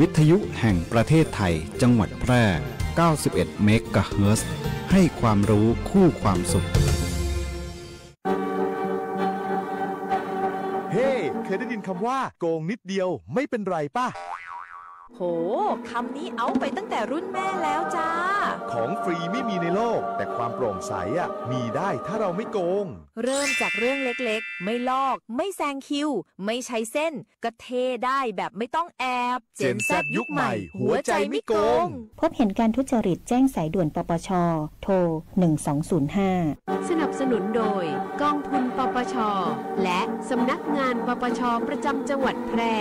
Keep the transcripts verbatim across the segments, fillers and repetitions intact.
วิทยุแห่งประเทศไทย จังหวัดแพร่ เก้าสิบเอ็ดเมกะเฮิรตซ์ ให้ความรู้คู่ความสุข เฮ้ เคยได้ยินคำว่าโกงนิดเดียวไม่เป็นไรป่ะ โห คำนี้เอาไปตั้งแต่รุ่นแม่แล้วจ้า ของฟรีไม่มีในโลก แต่ความโปร่งใสอะ มีได้ถ้าเราไม่โกง เริ่มจากเรื่องเล็กๆ ไม่ลอก ไม่แซงคิว ไม่ใช้เส้น ก็เท่ได้แบบไม่ต้องแอบ เจนแซดยุคใหม่ หัวใจไม่โกง พบเห็นการทุจริตแจ้งสายด่วน ปปช โทร หนึ่งสองศูนย์ห้า สนับสนุนโดย กองทุน ปปช และสำนักงาน ปปช ประจำจังหวัดแพร่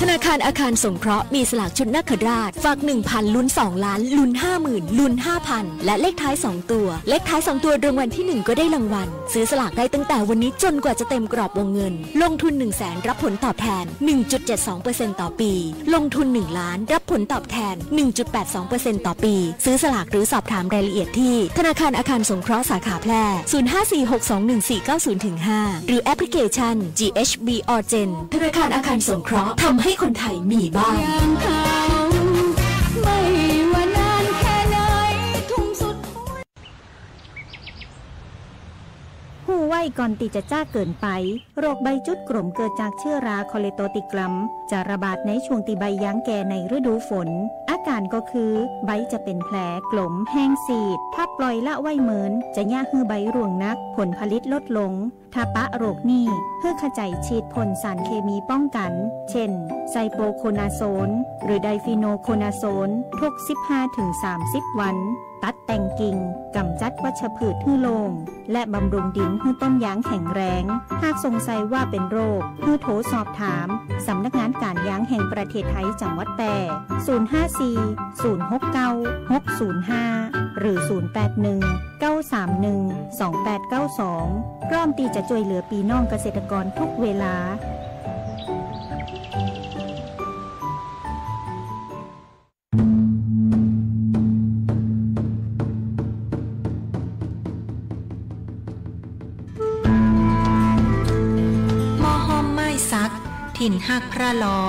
ธนาคารอาคารสงเคราะห์มีสลากชุดนาคราช ฝาก หนึ่งพัน ลุ้น สองล้าน ลุ้น ห้าหมื่น ลุ้น ห้าพัน และเลขท้าย สอง ตัว เลขท้าย สอง ตัวรางวัลที่ หนึ่ง ก็ได้รางวัล ซื้อสลากได้ตั้งแต่วันนี้จนกว่าจะเต็มกรอบวงเงิน ลงทุน หนึ่งแสน รับผลตอบแทน หนึ่งจุดเจ็ดสองเปอร์เซ็นต์ ต่อปี ลงทุน หนึ่งล้าน รับผลตอบแทน หนึ่งจุดแปดสองเปอร์เซ็นต์ ต่อปี ซื้อสลากหรือสอบถามรายละเอียดที่ธนาคารอาคารสงเคราะห์สาขาแพร่ ศูนย์ห้าสี่หกสองหนึ่งสี่เก้าศูนย์ห้า หรือแอปพลิเคชัน จี เอช บี ออร์เจน ธนาคารอาคารสงเคราะห์ ทำให้คนไทยมีบ้าน ฮู้ไว้ก่อนตี้จะจ๊ากเกินไป โรคใบจุดกลมเกิดจากเจื้อราคอเลโตติกลัม จะระบาดในช่วงตี้ใบยางแก่ในฤดูฝน อาการก็คือ ใบจะเป๋นแผล กลม แห้งซีด ถ้าปล่อยละไว้เมิน จะเยียะหื้อใบร่วงหนัก ผลผลิตลดลง ถ้าปะโรคนี้ หื้อขะใจ๋ฉีดพ่นสารเคมีป้องกั๋น เช่น ไซโปรโคนาโซน หรือไดฟีโนโคนาโซน ทุก สิบห้าถึงสามสิบวัน ตัดแต่งกิ่ง ก๋ำจัดวัชพืชหื้อโล่ง และบำรุงดินหื้อต้นยางแข็งแรง หากสงสัยว่าเป๋นโรค หื้อโทรสอบถาม สำนักงานก๋านยางแห่งประเทศไทย จังหวัดแพร่ ศูนย์ห้าสี่ ศูนย์หกเก้า หกศูนย์ห้า หรือ ศูนย์แปดหนึ่ง เก้าสามหนึ่ง สองแปดเก้าสอง พร้อมตี้จะจ้วยเหลือปี้น้องเกษตรกรทุกเวลา หม้อฮ้อมไม้สัก ถิ่นฮักพระลอ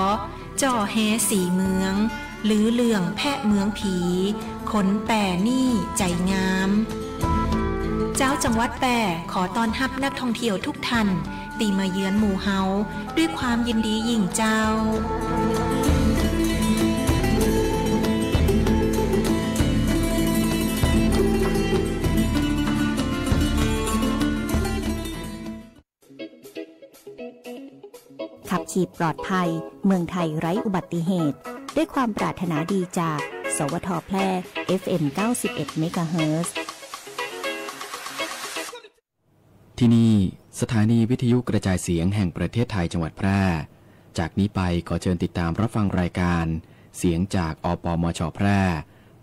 จ่อแฮสีเมือง ลือเรื่องแพะเมืองผี คนแป้นี่ใจ๋งาม เจ้าจังหวัดแป้ขอต้อนฮับนักท่องเที่ยวทุกท่าน ตี้มาเยือนหมู่เฮา ด้วยความยินดียิ่งเจ้า ขับขี่ปลอดภัย เมืองไทยไร้อุบัติเหตุ ด้วยความปรารถนาดีจาก สวท แพร่ เอฟเอ็ม เก้าสิบเอ็ดเมกะเฮิรตซ์ ที่นี่ สถานีวิทยุกระจายเสียงแห่งประเทศไทย จังหวัดแพร่ จากนี้ไปขอเชิญติดตามรับฟังรายการเสียงจาก อปมช แพร่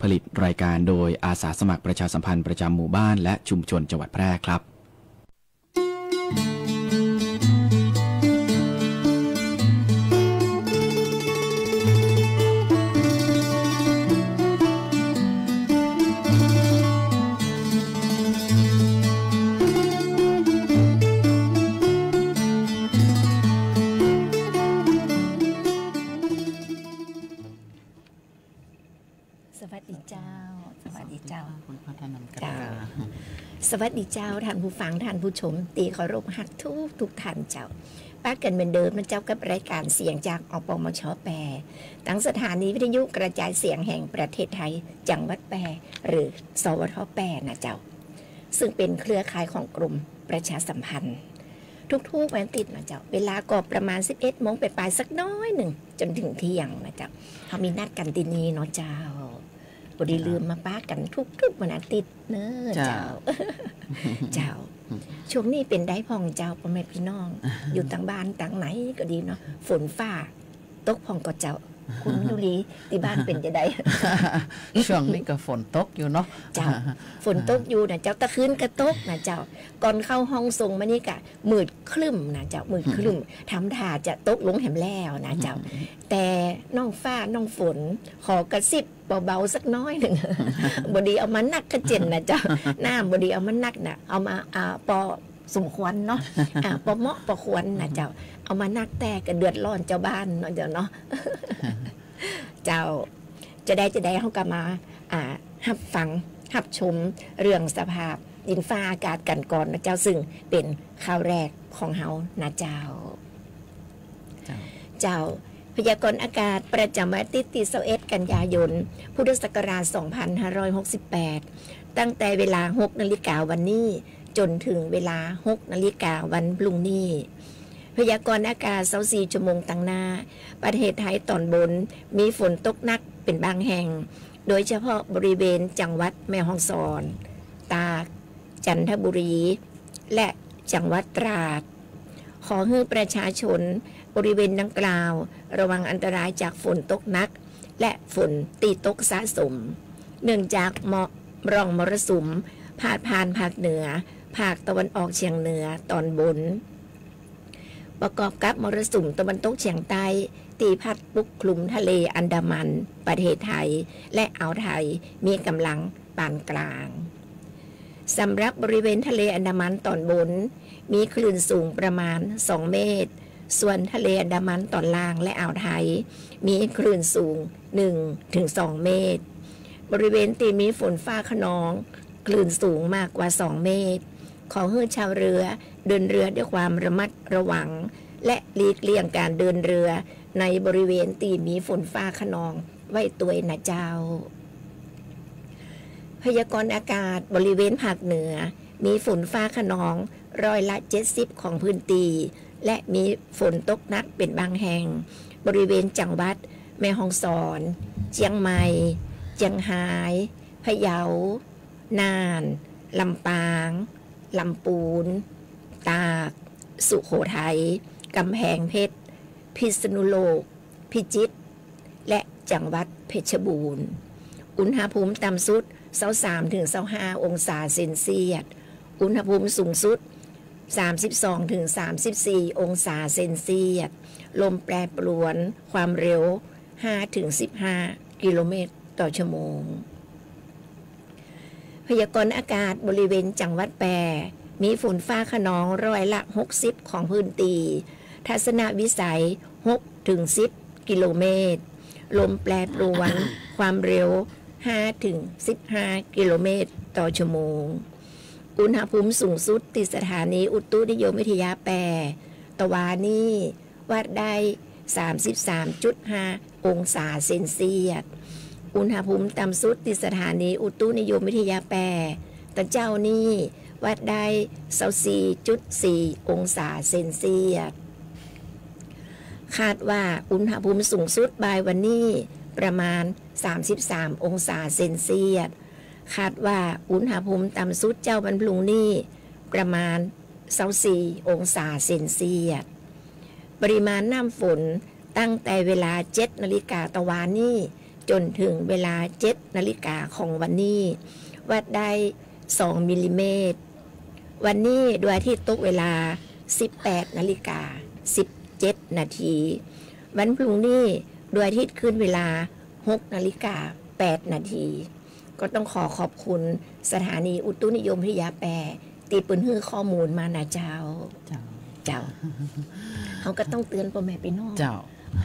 ผลิตรายการโดยอาสาสมัครประชาสัมพันธ์ประจำหมู่บ้านและชุมชนจังหวัดแพร่ครับ สวัสดีเจ้า สวัสดีเจ้า คุณพัฒนันก เจ้า สวัสดีเจ้า ท่านผู้ฟัง ท่านผู้ชม ตี้เคารพฮักทุกทุกท่านเจ้า ปะกั๋นเหมือนเดิมนะเจ้า กับรายการเสียงจาก อปมช แป้ ตังสถานีวิทยุกระจายเสียงแห่งประเทศไทย จังหวัดแป้ หรือ สวท แป้ นะเจ้า ซึ่งเป๋นเครือข่ายของกรมประชาสัมพันธ์ ทุกๆวันอาทิตย์นะเจ้า เวลาก็ประมาณ สิบเอ็ดโมงปลายๆ สักน้อยนึ่ง จ๋นเถิงเที่ยงนะเจ้า เฮามีนัดกั๋นตี้นี่เนาะเจ้า บ่ดีลืมมาปะกั๋นทุกๆวันอาทิตย์เนาะเจ้า เจ้า เจ้า ช่วงนี้เป๋นใดพ่องเจ้า ป้อแม่ปี้น้อง อยู่ตางบ้านตางไหนก็ดีเนาะ ฝนฟ้าตกพ่องก่อเจ้า คุณมยุรี ตี้บ้านเป๋นจาใด ช่วงนี้ก็ฝนตกอยู่เนาะ เจ้า ฝนตกอยู่นะเจ้า ตะคืนก็ตกนะเจ้า ก่อนเข้าห้องส่งมานี่ก็มืดครึ้มนะเจ้า มืดครึ้ม ทำท่าจะตกลงแหมแล้วนะเจ้า แต่น้องฟ้าน้องฝนขอกระซิบเบาๆ สักน้อยนึ่ง บ่ดีเอามานักกะเจ๋นนะเจ้า น้ำบ่ดีเอามานักนะ เอามา อ่า ปอ สมควรเนาะ อ่า ปอเหมาะปอควรนะเจ้า เอามานักแต่ก็เดือดร้อนจาวบ้านเนาะเจ้าเนาะ เจ้า จะได้ จะได้เฮาก็มา อ่า ฮับฟัง ฮับชมเรื่องสภาพดินฟ้าอากาศกั๋นก่อนนะเจ้า ซึ่งเป๋นข่าวแรกของเฮานะเจ้า เจ้า เจ้า พยากรณ์อากาศประจ๋ำวันอาทิตย์ตี้ ซาวเอ็ด กันยายน พุทธศักราช สองพันห้าร้อยหกสิบแปด ตั้งแต่เวลา หกนาฬิกาวันนี้ จ๋นเถิงเวลา หกนาฬิกาวันพรุ่งนี้ พยากรณ์อากาศ ซาวสี่ชั่วโมงตังหน้า ประเทศไทยต๋อนบนมีฝนตกหนักเป๋นบางแห่ง โดยเฉพาะบริเวณจังหวัดแม่ฮ่องสอน ตาก จันทบุรี และจังหวัดตราด ขอหื้อประชาชนบริเวณดังกล่าวระวังอันตรายจากฝนตกหนัก และฝนตี้ตกสะสม เนื่องจากมอ ร่องมรสุมพาดผ่านภาคเหนือ ภาคตะวันออกเฉียงเหนือต๋อนบน ประกอบกับมรสุมตะวันตกเฉียงใต้ตี้พัดปกคลุมทะเลอันดามัน ประเทศไทย และอ่าวไทย มีก๋ำลังปานกลาง สำหรับบริเวณทะเลอันดามันต๋อนบน มีคลื่นสูงประมาณ สองเมตร ส่วนทะเลอันดามันต๋อนล่างและอ่าวไทย มีคลื่นสูง หนึ่งถึงสองเมตร บริเวณตี้มีฝนฟ้าคะนอง คลื่นสูงมากกว่า สองเมตร ขอหื้อชาวเรือเดินเรือด้วยความระมัดระวัง และหลีกเลี่ยงก๋านเดินเรือในบริเวณตี้มีฝนฟ้าคะนองไว้ตวยนะเจ้า พยากรณ์อากาศบริเวณภาคเหนือ มีฝนฟ้าคะนองร้อยละเจ็ดสิบของพื้นตี้ และมีฝนตกหนักเป๋นบางแห่ง บริเวณจังหวัดแม่ฮ่องสอน เจียงใหม่ เจียงฮาย พะเยา น่าน ลำปาง ลำปูน ตาก สุโขทัย ก๋ำแพงเพชร พิษณุโลก พิจิตร และจังหวัดเพชรบูรณ์ อุณหภูมิต่ำสุด ซาวสามถึงซาวห้าองศาเซลเซียส อุณหภูมิสูงสุด สามสิบสองถึงสามสิบสี่องศาเซลเซียส ลมแปรปรวน ความเร็ว ห้าถึงสิบห้ากิโลเมตรต่อชั่วโมง พยากรณ์อากาศบริเวณจังหวัดแป้ มีฝนฟ้าคะนองร้อยละหกสิบของพื้นตี้ ทัศนวิสัย หกถึงสิบกิโลเมตร ลมแปรปรวน ความเร็ว ห้าถึงสิบห้ากิโลเมตรต่อชั่วโมง อุณหภูมิสูงสุดตี้สถานีอุตุนิยมวิทยาแป้ ตะวานี้ วัดได้ สามสิบสามจุดห้าองศาเซลเซียส อุณหภูมิต่ำสุดตี้สถานีอุตุนิยมวิทยาแป้ ตะเจ๊านี้ วัดได้ ซาวสี่จุดสี่องศาเซลเซียส คาดว่าอุณหภูมิสูงสุดบ่ายวันนี้ ประมาณ สามสิบสามองศาเซลเซียส คาดว่าอุณหภูมิต่ำสุดเจ๊าวันพรุ่งนี้ ประมาณ ซาวสี่องศาเซลเซียส ปริมาณน้ำฝนตั้งแต่เวลาเจ็ดนาฬิกาตะวานี้ จ๋นเถิงเวลาเจ็ดนาฬิกาของวันนี้ วัดได้ สองมิลลิเมตร วันนี้ดวงอาทิตย์ตกเวลา สิบแปดนาฬิกา สิบเจ็ดนาที วันพรุ่งนี้ดวงอาทิตย์ขึ้นเวลา หกนาฬิกา แปดนาที ก็ต้องขอขอบคุณสถานีอุตุนิยมวิทยาแป้ ตี้เปิ้นหื้อข้อมูลมานะเจ้า เจ้า เจ้า เฮาก็ต้องเตือนป้อแม่ปี้น้อง เจ้า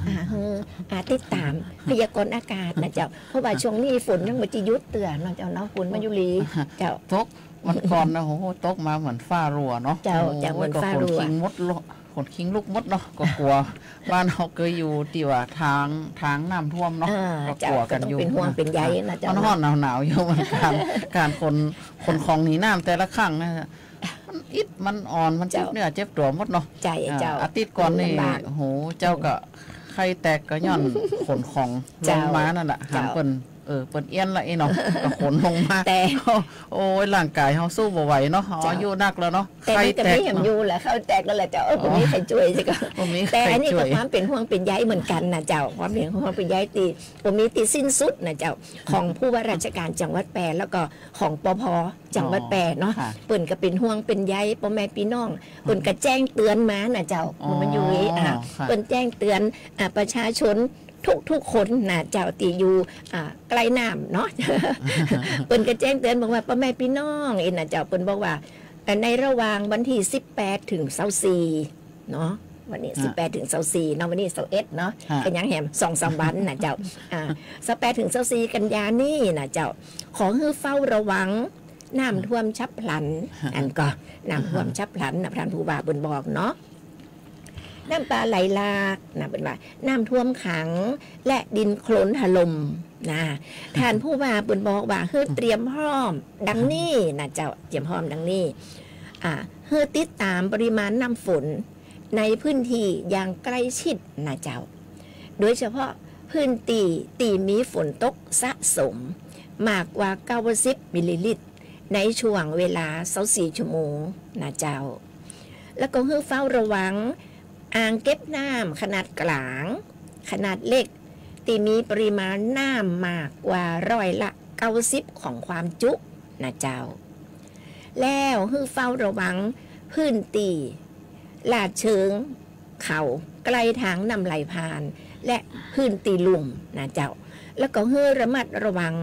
อ่า หื้อ อ่า ติดต๋ามพยากรณ์อากาศนะเจ้า เพราะว่าช่วงนี้ฝนยังบ่จะหยุดเตื้อเนาะเจ้าเนาะ คุณมายุรี เจ้า ตกวันก่อนนะ โอ้โห ตกมาเหมือนฟ้ารั่วเนาะ เจ้า โอ้โห เจ้า เหมือนฟ้ารั่ว ก็ขนคิงหมดเนาะ ขนคิงลุกหมดเนาะ ก็กั๋ว บ้านเฮาเกยอยู่ตี้ว่าตาง ตางน้ำท่วมเนาะ อ่า ก็กั๋วกั๋นอยู่ เจ้า ก็ต้องเป๋นห่วงเป๋นใยนะเจ้า ฮ้อนๆ หนาวๆ อยู่เหมือนกั๋น ก๋านขน ขนของหนีน้ำแต่ละครั้งนะ มันอิด มันอ่อน มันเจ็บเนื้อเจ็บตั๋วหมดเนาะ เจ้า อ่า เจ้า อาทิตย์ก่อนนี่ ลำบาก โอ้โห เจ้าก็ไข้แตกก็ย้อนขนของลงมานั่นแหละ เจ้า หาเปิ้น เออ เปิ้นเอี้ยนละอี้เนาะ ก็ขนลงมา แต่ โอ้ย ร่างกายเฮาสู้บ่ไหวเนาะ เจ้า อายุนักแล้วเนาะ แต่มันก็มีแหมอยู่แหละ ไข้แตกแล้วแหละเจ้า เออ บ่มีใผช่วยเจ้า บ่มีใผช่วย แต่อันนี้ก็ความเป๋นห่วงเป๋นใยเหมือนกั๋นนะเจ้า ความเป๋นห่วงเป๋นใยตี้บ่มีตี้สิ้นสุดนะเจ้า ของผู้ว่าราชการจังหวัดแป้ แล้วก็ของ ปภ จังหวัดแป้เนาะ อ๋อ ค่ะ เปิ้นก็เป๋นห่วงเป๋นใยป้อแม่ปี้น้อง เปิ้นก็แจ้งเตือนมานะเจ้า อ๋อ คุณมายุรี อ่ะ ค่ะ เปิ้นแจ้งเตือน อ่ะ ประชาชนทุกๆ คนนะเจ้า ตี้อยู่ อ่ะ ใก้น้ำเนาะ เปิ้นก็แจ้งเตือนบอกว่าป้อแม่ปี้น้องเองนะเจ้า เปิ้นบอกว่า แต่ในระหว่างวันตี้สิบแปดเถิงซาวสี่เนาะ วันนี้ ฮะ สิบแปดเถิงซาวสี่เนาะ วันนี้ซาวเอ็ดเนาะ ฮะ ก็ยังแหมสองสามวันนะเจ้า อ่า สิบแปดเถิงซาวสี่กันยานี้นะเจ้า ขอหื้อเฝ้าระวังน้ำท่วมฉับพลัน ฮะ อันก่อ น้ำท่วมฉับพลันนะ ท่านผู้ว่าเปิ้นบอกเนาะ น้ำป่าไหลหลากนะ เปิ้นว่าน้ำท่วมขังและดินโคลนถล่มนะ ท่านผู้ว่าเปิ้นบอกว่าหื้อเตรียมพร้อมดังนี้นะเจ้า เตรียมพร้อมดังนี้ อ่า หื้อติดตามปริมาณน้ำฝนในพื้นตี้อย่างใกล้ชิดนะเจ้า โดยเฉพาะพื้นตี้ตี้มีฝนตกสะสมมากกว่าเก้าสิบมิลลิลิตร ในช่วงเวลาซาวสี่ชั่วโมงนะเจ้า แล้วก็หื้อเฝ้าระวังอ่างเก็บน้ำขนาดกลาง ขนาดเล็ก ตี้มีปริมาณน้ำมากกว่าร้อยละเก้าสิบของความจุนะเจ้า แล้วหื้อเฝ้าระวังพื้นตี้ลาดเชิงเขาใกล้ทางน้ำไหลผ่าน และพื้นตี้ลุ่มนะเจ้า แล้วก็หื้อระมัดระวัง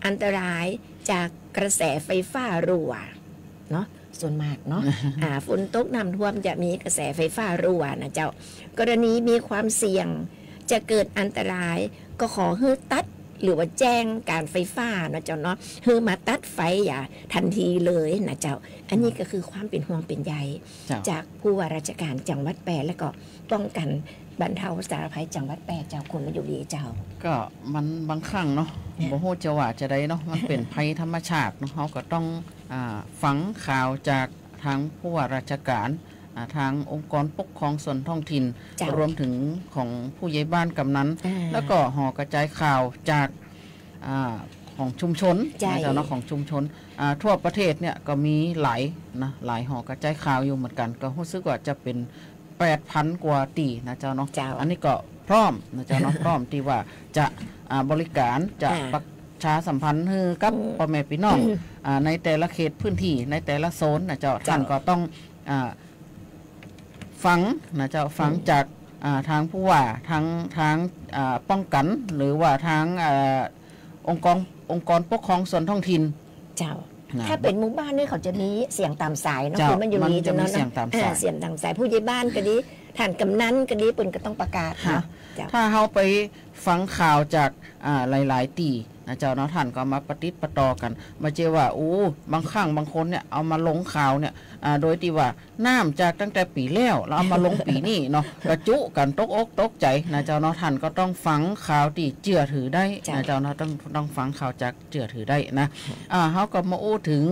อันตรายจากกระแสไฟฟ้ารั่วเนาะ ส่วนมากเนาะ อ่า ฝนตกน้ำท่วมจะมีกระแสไฟฟ้ารั่วนะเจ้า กรณีมีความเสี่ยงจะเกิดอันตราย ก็ขอหื้อตัดหรือว่าแจ้งการไฟฟ้านะเจ้าเนาะ หื้อมาตัดไฟอย่าทันทีเลยนะเจ้า อันนี้ก็คือความเป๋นห่วงเป๋นใย เจ้า จากผู้ว่าราชการจังหวัดแป้ และก็ป้องกันบรรเทาสาธารณภัยจังหวัดแป้เจ้า คุณมายุรีเจ้า ก็มันบางครั้งเนาะ เนี่ย บ่ฮู้จะว่าจะใดเนาะ มันเป๋นภัยธรรมชาติเนาะ เฮาก็ต้อง อ่า ฟังข่าวจากทางผู้ว่าราชการ อ่า ทางองค์กรปกครองส่วนท้องถิ่น เจ้า รวมถึงของผู้ใหญ่บ้านกำนัน อ่า แล้วก็หอกระจายข่าวจาก อ่า ของชุมชน เจ้า นะเจ้าเนาะ ของชุมชน อ่า ทั่วประเทศเนี่ยก็มีหลายนะ หลายหอกระจายข่าวอยู่เหมือนกัน ก็ฮู้สึกว่าจะเป๋นแปดพันกว่าตี้นะเจ้าเนาะ เจ้า อันนี้ก็พร้อมนะเจ้าเนาะ พร้อมตี้ว่าจะ อ่า บริการ จะ อ่า ประชาสัมพันธ์หื้อกับ อืม ป้อแม่ปี้น้อง อ่า ในแต่ละเขตพื้นตี้ ในแต่ละโซนนะเจ้า เจ้า ท่านก็ต้อง อ่า ฟังนะเจ้า ฟัง อืม จาก อ่า ทางผู้ว่า ทาง ทาง อ่า ป้องกัน หรือว่าทาง อ่า องค์กร องค์กรปกครองส่วนท้องถิ่น เจ้า นะ ถ้าเป๋นหมู่บ้านนี่เขาจะมีเสียงต๋ามสายเนาะ เจ้า คือมันอยู่ มันจะมี นี่เจ้าเนาะ เสียงต๋ามสาย อ่า เสียงต๋ามสาย ผู้ใหญ่บ้านก็ดี ท่านกำนันก็ดี เปิ้นก็ต้องประกาศ ฮะ เนาะ เจ้า ถ้าเฮาไปฟังข่าวจาก อ่า หลายๆ ตี้นะเจ้าเนาะ ท่านก็มาประติดประต่อกั๋น บ่ใจ้ว่า โอ้ บางครั้งบางคนเนี่ยเอามาลงข่าวเนี่ย อ่า โดยตี้ว่าน้ำจากตั้งแต่ปี๋แล้ว แล้วเอามาลงปี๋นี้เนาะ กระจุกั๋นตกอกตกใจ๋นะเจ้าเนาะ ท่านก็ต้องฟังข่าวตี้เจื้อถือได้ เจ้า นะเจ้าเนาะ ต้อง ต้องฟังข่าวจากเจื้อถือได้นะ อ่า เฮาก็มาอู้เถิง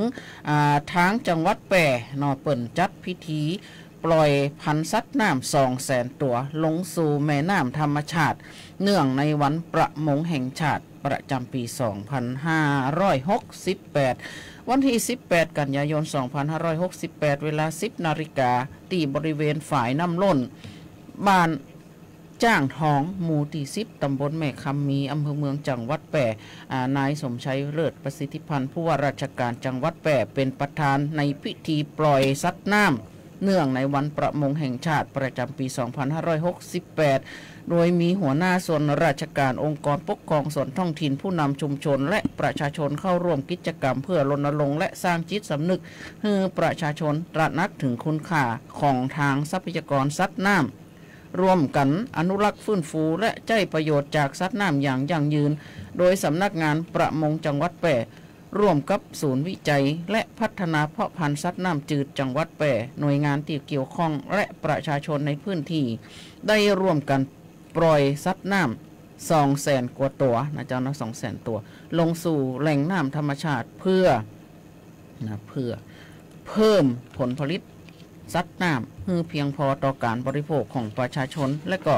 อ่า ทางจังหวัดแป้เนาะ เปิ้นจัดพิธีปล่อยพันธุ์สัตว์น้ำสองแสนตั๋ว ลงสู่แม่น้ำธรรมชาติ เนื่องในวันประมงแห่งชาติประจ๋ำปี๋สองพันห้าร้อยหกสิบแปด วันตี้สิบแปด กันยายน สองพันห้าร้อยหกสิบแปด เวลาสิบนาฬิกา ตี้บริเวณฝายน้ำล้น บ้านจ้างทอง หมู่ตี้สิบ ต๋ำบลแม่คำมี อำเภอเมือง จังหวัดแป้ อ่า นายสมชัย เลิศประสิทธิพันธ์ ผู้ว่าราชการจังหวัดแป้ เป๋นประธานในพิธีปล่อยสัตว์น้ำ เนื่องในวันประมงแห่งชาติประจ๋ำปี๋สองพันห้าร้อยหกสิบแปด โดยมีหัวหน้าส่วนราชการ องค์กรปกครองส่วนท้องถิ่น ผู้นำชุมชน และประชาชนเข้าร่วมกิจกรรม เพื่อรณรงค์และสร้างจิตสำนึกหื้อประชาชนตระหนักเถิงคุณค่าของทางทรัพยากรสัตว์น้ำ ร่วมกั๋นอนุรักษ์ฟื้นฟูและใจ๊ประโยชน์จากสัตว์น้ำอย่างยั่งยืน โดยสำนักงานประมงจังหวัดแป้ ร่วมกับศูนย์วิจัยและพัฒนาเพาะพันธุ์สัตว์น้ำจืดจังหวัดแป้ หน่วยงานตี้เกี่ยวข้อง และประชาชนในพื้นตี้ ได้ร่วมกั๋นปล่อยสัตว์น้ำสองแสนกว่าตั๋วนะเจ้าเนาะ สองแสนตั๋ว ลงสู่แหล่งน้ำธรรมชาติเพื่อ นะ เพื่อเพิ่มผลผลิตสัตว์น้ำหื้อเพียงพอต่อการบริโภคของประชาชน และก็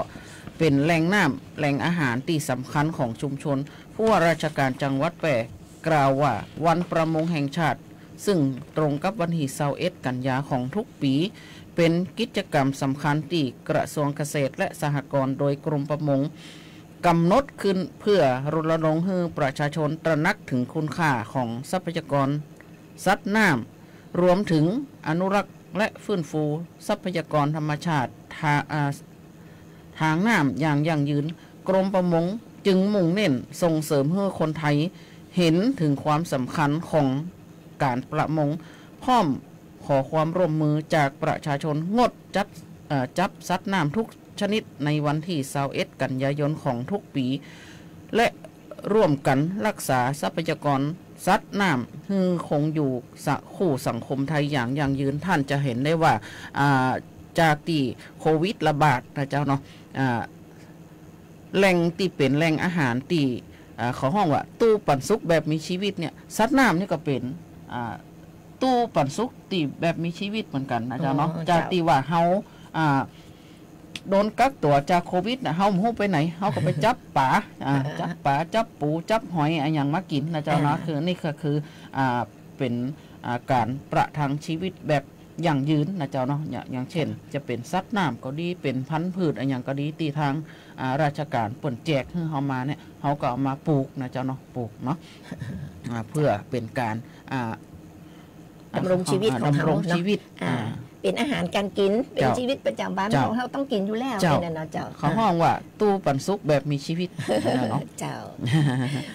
เป๋นแหล่งน้ำแหล่งอาหารตี้สำคัญของชุมชน ผู้ว่าราชการจังหวัดแป้กล่าวว่า วันประมงแห่งชาติ ซึ่งตรงกับวันตี้ซาวเอ็ด กันยาของทุกปี๋ เป๋นกิจกรรมสำคัญตี้กระทรวงเกษตรและสหกรณ์ โดยกรมประมง กำหนดขึ้นเพื่อรณรงค์หื้อประชาชนตระหนักเถิงคุณค่าของทรัพยากรสัตว์น้ำ รวมเถิงอนุรักษ์และฟื้นฟูทรัพยากรธรรมชาติ ทา- อ่า ตางน้ำอย่างยั่งยืน กรมประมงจึงมุ่งเน้นส่งเสริมหื้อคนไทยเห็นเถิงความสำคัญของก๋านประมง พร้อม ขอความร่วมมือจากประชาชนงดจัด เอ่อ จับสัตว์น้ำทุกชนิดในวันตี้ซาวเอ็ดกันยายนของทุกปี๋ และร่วมกั๋นฮักษาทรัพยากรสัตว์น้ำหื้อคงอยู่สะ คู่สังคมไทยอย่างยั่งยืน ต้านจะหันได้ว่า อ่า จากตี้โควิดระบาดนะเจ้าเนาะ อ่า แหล่งตี้เป๋นแหล่งอาหารตี้ อ่า เขาฮ้องว่าตู้ปันสุขแบบมีชีวิตเนี่ย สัตว์น้ำนี่ก็เป๋น อ่า ตู้ปันสุขตี้แบบมีชีวิตเหมือนกั๋นนะเจ้าเนาะ อ๋อ จากตี้ว่าเฮา อ่า โดนกักตั๋วจากโควิดน่ะ เฮาบ่ฮู้ไปไหน เฮาก็ไปจับป๋า อ่า อ่า จับป๋า จับปู จับหอยอะหยังมากิ๋นนะเจ้าเนาะ อ่า คือนี่ก็คือ อ่า เป๋น อ่า ก๋านประทังชีวิตแบบ ยั่งยืนนะเจ้าเนาะ อย่าง อย่างเช่น จะเป๋นสัตว์น้ำก็ดี เป๋นพันธุ์พืชอะหยังก็ดี ตี้ทาง อ่า ราชก๋านเปิ้นแจกหื้อเฮามาเนี่ย เฮาก็เอามาปลูกนะเจ้าเนาะ ปลูกเนาะ อ่า เพื่อเป๋นก๋าน อ่า ดำรงชีวิตของเฮา ดำรงชีวิต เนาะ อ่า อ่า เป๋นอาหารก๋านกิ๋น เป๋น เจ้า ชีวิตประจ๋ำวัน เจ้า ของเฮาต้องกิ๋นอยู่แล้ว เจ้า แค่นั้นเนาะเจ้า เขาฮ้องว่าตู้ปันสุขแบบมีชีวิตนะเนาะ เจ้า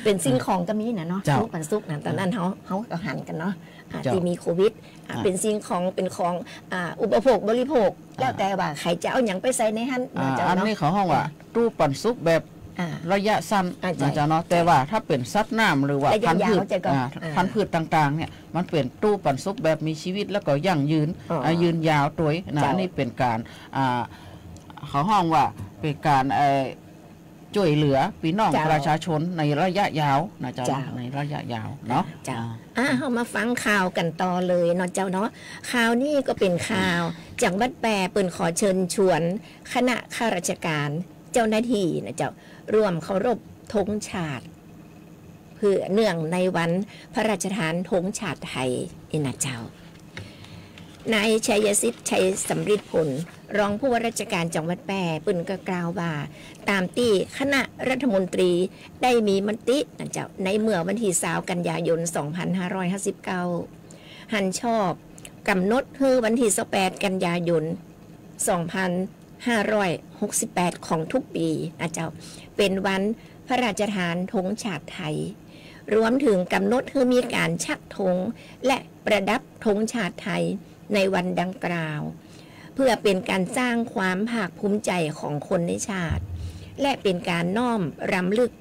เป๋นสิ่งของก็มีนะเนาะ เจ้า ตู้ปันสุขนะ ต๋อนนั้นเฮา เฮาก็หันกั๋นเนาะ อ่า เจ้า ตี้มีโควิด อ่า อ่า เป๋นสิ่งของ เป๋นของ อ่า อุปโภคบริโภค อ่า แล้วแต่ว่าใผจะเอาหยังไปใส่ในหั้น อ่า นะเจ้า อัน เนาะ นี้เขาฮ้องว่า อ่า ตู้ปันสุขแบบ อ่า ระยะสั้น อ่า ใช่ นะเจ้าเนาะ ใช่ แต่ว่าถ้าเป๋นสัตว์น้ำหรือว่า ระยะยาว พันธุ์พืช เจ้าก็ อ่า อ่า พันธุ์พืชต่างๆ เนี่ย มันเป๋นตู้ปันสุขแบบมีชีวิต แล้วก็ยั่งยืน อ๋อ อ่า ยืนยาวตวยนะ เจ้า อันนี้เป๋นก๋าน อ่า เขาฮ้องว่าเป๋นก๋าน เอ่อ จ้วยเหลือปี้น้อง เจ้า ประชาชนในระยะยาวนะเจ้า เจ้า ในระยะยาวเนาะ เจ้า อ่า อ่า เฮามาฟังข่าวกั๋นต่อเลยเนาะเจ้าเนาะ ข่าวนี้ก็เป๋นข่าว จังหวัดแป้เปิ้นขอเชิญชวนคณะข้าราชก๋าน เจ้าหน้าตี้นะเจ้า ร่วมเคารพธงชาติ เพื่อเนื่องในวันพระราชทานธงชาติไทยนี่นะเจ้า นายชัยสิทธิ์ ชัยสำริดผล รองผู้ว่าราชการจังหวัดแป้ เปิ้นก็กล่าวว่า ต๋ามตี้คณะรัฐมนตรีได้มีมตินะเจ้า ในเมื่อวันตี้ซาวกันยายน สองพันห้าร้อยห้าสิบเก้า หันชอบก๋ำหนดหื้อวันตี้ซาวแปดกันยายน สองพันห้าร้อยหกสิบแปด ของทุกปี๋นะเจ้า เป๋นวันพระราชทานธงชาติไทย รวมเถิงก๋ำหนดหื้อมีก๋านชักธงและประดับธงชาติไทยในวันดังกล่าว เพื่อเป๋นก๋านสร้างความภาคภูมิใจ๋ของคนในชาติ และเป๋นก๋านน้อมรำลึก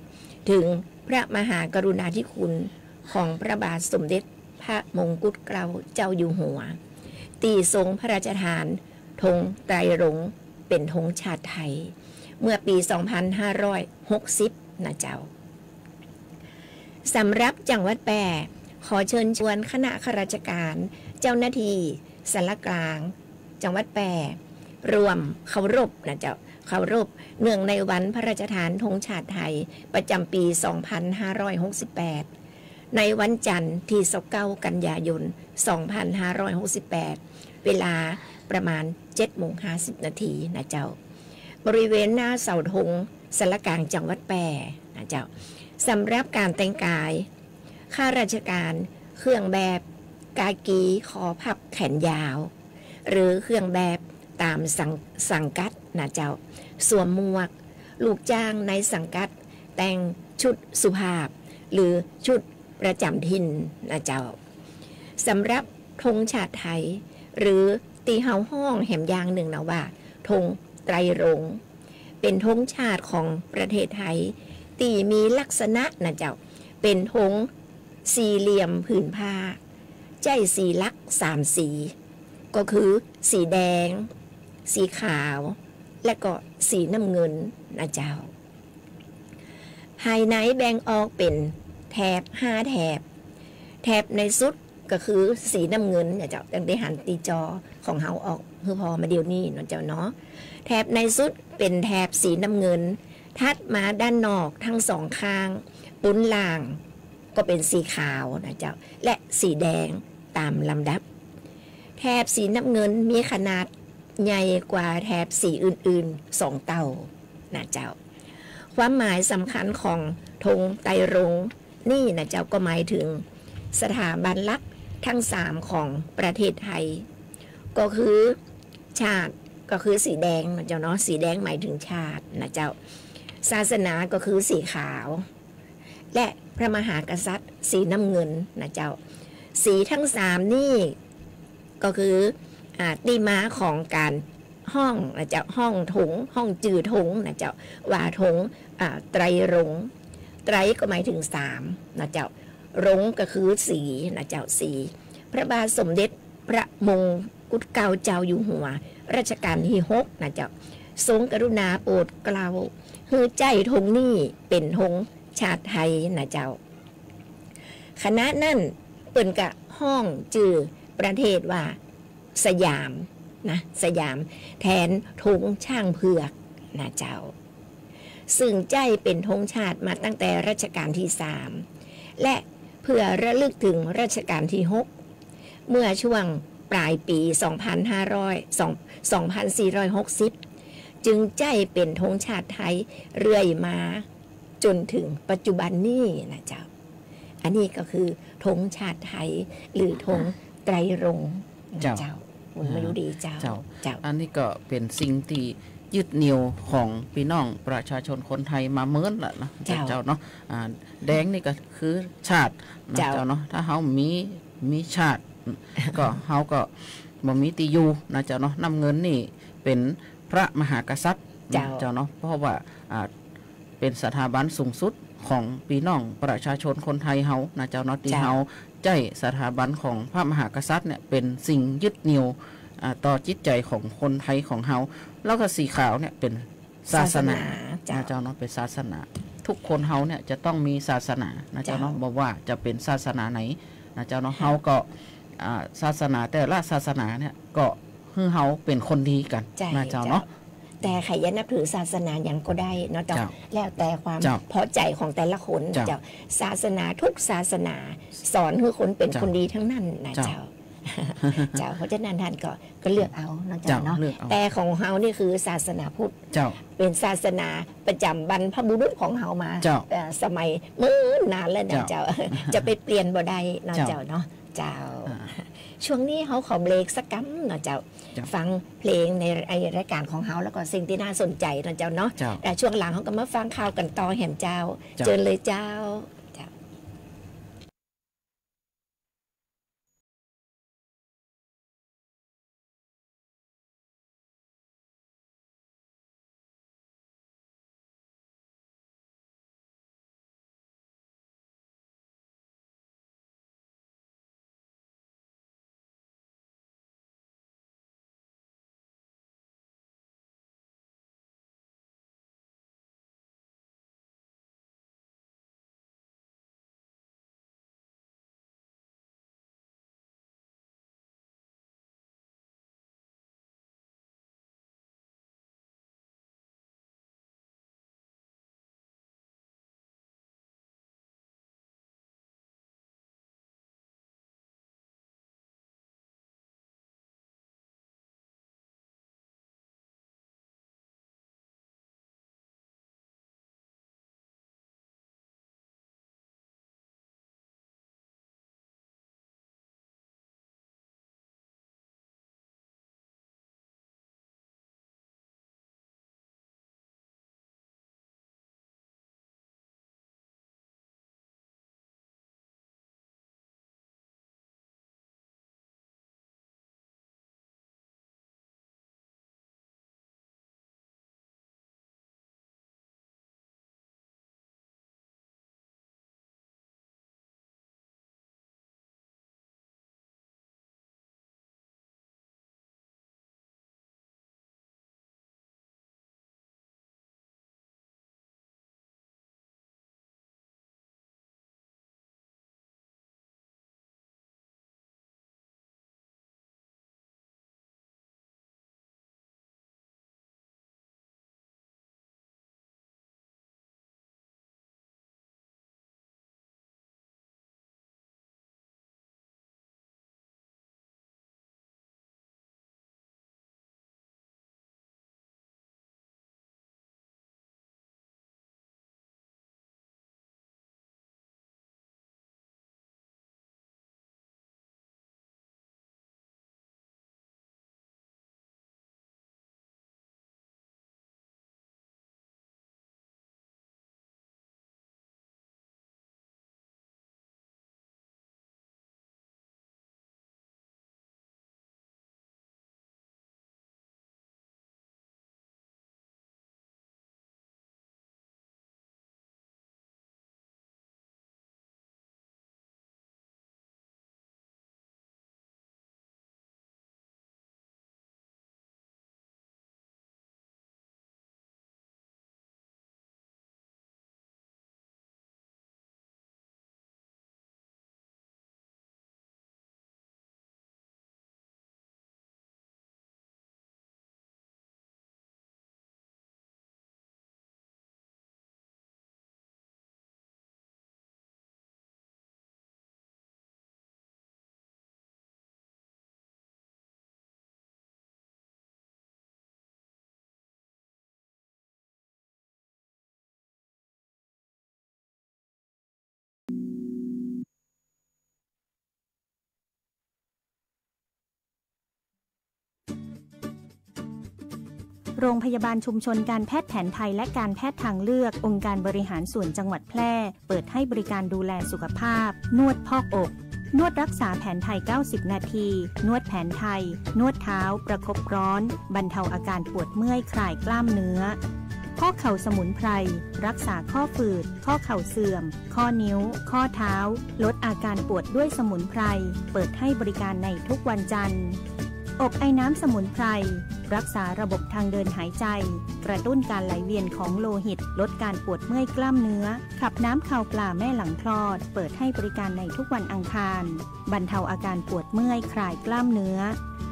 เถิงพระมหากรุณาธิคุณของพระบาทสมเด็จพระมงกุฎเกล้าเจ้าอยู่หัว ตี้ทรงพระราชทานธงไตรรงค์เป๋นธงชาติไทย เมื่อปี๋ สองพันห้าร้อยหกสิบ นะเจ้า สำหรับจังหวัดแป้ ขอเชิญชวนคณะข้าราชการ เจ้าหน้าตี้ ศาลากลาง จังหวัดแป้ ร่วมเคารพนะเจ้า เคารพเนื่องในวันพระราชทานธงชาติไทย ประจ๋ำปี๋ สองพันห้าร้อยหกสิบแปด ในวันจันทร์ตี้ ซาวเก้า กันยายน สองพันห้าร้อยหกสิบแปด เวลาประมาณ เจ็ดโมงห้าสิบนาทีนะเจ้า บริเวณหน้าเสาธงศาลากลางจังหวัดแป้นะเจ้า สำหรับก๋านแต่งกาย ข้าราชการเครื่องแบบกากีคอพับแขนยาว หรือเครื่องแบบต๋ามสัง สังกัดนะเจ้า สวมหมวก ลูกจ้างในสังกัดแต่งชุดสุภาพ หรือชุดประจ๋ำถิ่นนะเจ้า สำหรับธงชาติไทย หรือตี้เฮาฮ้องแหมอย่างนึ่งนะว่า ธงไตรรงค์ เป๋นธงชาติของประเทศไทย ตี้มีลักษณะนะเจ้า เป๋นธงสี่เหลี่ยมผืนผ้า ใจ๊สีหลักสามสี ก็คือสีแดง สีขาว และก็สีน้ำเงินนะเจ้า ภายในแบ่งออกเป๋นแถบห้าแถบ แถบในสุดก็คือสีน้ำเงินนะเจ้า ดังตี้หันตี้จอของเฮาออกหื้อผ่อมาเดี๋ยวนี้เนาะเจ้าเนาะ แถบในสุดเป๋นแถบสีน้ำเงิน ถัดมาด้านนอกทั้งสองข้าง ปูนล่างก็เป๋นสีขาวนะเจ้า และสีแดงต๋ามลำดับ แถบสีน้ำเงินมีขนาดใหญ่กว่าแถบสีอื่นๆ สองเต้านะเจ้า ความหมายสำคัญของธงไตรรงค์นี่นะเจ้า ก็หมายเถิงสถาบันหลักทั้งสามของประเทศไทย ก็คือชาติ ก็คือสีแดงนะเจ้าเนาะ สีแดงหมายเถิงชาตินะเจ้า ศาสนาก็คือสีขาว และพระมหากษัตริย์สีน้ำเงินนะเจ้า สีทั้งสามนี่ ก็คือ อ่า ตี้มาของก๋านฮ้องนะเจ้า ฮ้องธง ฮ้องจื้อธงนะเจ้า ว่าธง อ่า ไตรรงค์ ไตรก็หมายถึงสามนะเจ้า รงค์ก็คือสีนะเจ้า สี พระบาทสมเด็จพระมงกุฎเกล้าเจ้าอยู่หัวรัชกาลตี้หกนะเจ้า ทรงกรุณาโปรดเกล้าหื้อใจ๊ธงนี้เป๋นธงชาติไทยนะเจ้า ขณะนั้นเปิ้นก็ฮ้องจื้อประเทศว่าสยามนะ สยาม แทนธงช้างเผือกนะเจ้า ซึ่งใจ๊เป๋นธงชาติมาตั้งแต่รัชกาลตี้สาม และเพื่อระลึกเถิงรัชกาลตี้หก เมื่อช่วงปลายปี๋ สองพันห้าร้อย สอง สองพันสี่ร้อยหกสิบ จึงใจ๊เป๋นธงชาติไทยเรื่อยมาจ๋นเถิงปัจจุบันนี้นะเจ้า อันนี้ก็คือธงชาติไทย หรือธงไตรรงค์นะ เจ้า เจ้า คุณมายุรีเจ้า เจ้า เจ้า อันนี้ก็เป๋นสิ่งตี้ยึดเหนี่ยวของปี้น้องประชาชนคนไทยมาเมินละนะ เจ้า เจ้าเนาะ อ่า แดงนี่ก็คือชาตินะ เจ้า เจ้าเนาะ ถ้าเฮามี มีชาติ ก็เฮาก็บ่มีตี้อยู่นะเจ้าเนาะ น้ำเงินนี่เป๋นพระมหากษัตริย์นะ เจ้า เจ้าเนาะ เพราะว่า อ่า เป๋นสถาบันสูงสุดของปี้น้องประชาชนคนไทยเฮานะเจ้าเนาะ ตี้ เจ้า เฮาใจ๊สถาบันของพระมหากษัตริย์เนี่ยเป๋นสิ่งยึดเหนี่ยว อ่า ต่อจิตใจ๋ของคนไทยของเฮา แล้วก็สีขาวเนี่ยเป๋นศาสนา ศาสนา เจ้า นะเจ้าเนาะ เป๋นศาสนา ทุกคนเฮาเนี่ยจะต้องมีศาสนานะเจ้าเนาะ เจ้า บ่ว่าจะเป๋นศาสนาไหนนะเจ้าเนาะ ค่ะ เฮาก็ อ่า ศาสนาแต่ละศาสนาเนี่ยก็หื้อเฮาเป๋นคนดีกั๋น ใจ้ นะเจ้าเนาะ เจ้า แต่ใผจะนับถือศาสนาหยังก็ได้เนาะเจ้า เจ้า แล้วแต่ความ เจ้า พอใจ๋ของแต่ละคน เจ้า เจ้า ศาสนาทุกศาสนาสอนหื้อคนเป๋น เจ้า คนดีทั้งนั้นนะ เจ้า เจ้า เจ้า เพราะฉะนั้นต้านก็ ก็เลือกเอาเนาะเจ้าเนาะ เจ้า เลือกเอา แต่ของเฮานี่คือศาสนาพุทธ เจ้า เป๋นศาสนาประจ๋ำบรรพบุรุษของเฮามา เจ้า เอ่อ สมัยเนิ่นนานแล้วนะ เจ้า เจ้า จะไปเปลี่ยนบ่ได้เนาะ เจ้า เจ้าเนาะ เจ้า อ่า ช่วงนี้เฮาขอเบรกสักกำเนาะเจ้า เจ้า ฟังเพลงใน ในรายก๋านของเฮา แล้วก็สิ่งตี้น่าสนใจ๋เนาะเจ้าเนาะ เจ้า แต่ช่วงหลังเฮาก็มาฟังข่าวกั๋นต่อแหมเจ้า เจ้า เจิญเลยเจ้า เจ้า โรงพยาบาลชุมชนการแพทย์แผนไทยและการแพทย์ทางเลือก องค์การบริหารส่วนจังหวัดแพร่ เปิดให้บริการดูแลสุขภาพ นวดพอกอก นวดรักษาแผนไทย เก้าสิบ นาที นวดแผนไทย นวดเท้า ประคบร้อน บรรเทาอาการปวดเมื่อย คลายกล้ามเนื้อ ข้อเข่าสมุนไพร รักษาข้อฝืด ข้อเข่าเสื่อม ข้อนิ้ว ข้อเท้า ลดอาการปวดด้วยสมุนไพร เปิดให้บริการในทุกวันจันทร์ อบไอน้ำสมุนไพร รักษาระบบทางเดินหายใจ กระตุ้นการไหลเวียนของโลหิต ลดการปวดเมื่อยกล้ามเนื้อ ขับน้ำคาวปลาแม่หลังคลอด เปิดให้บริการในทุกวันอังคาร บรรเทาอาการปวดเมื่อย คลายกล้ามเนื้อ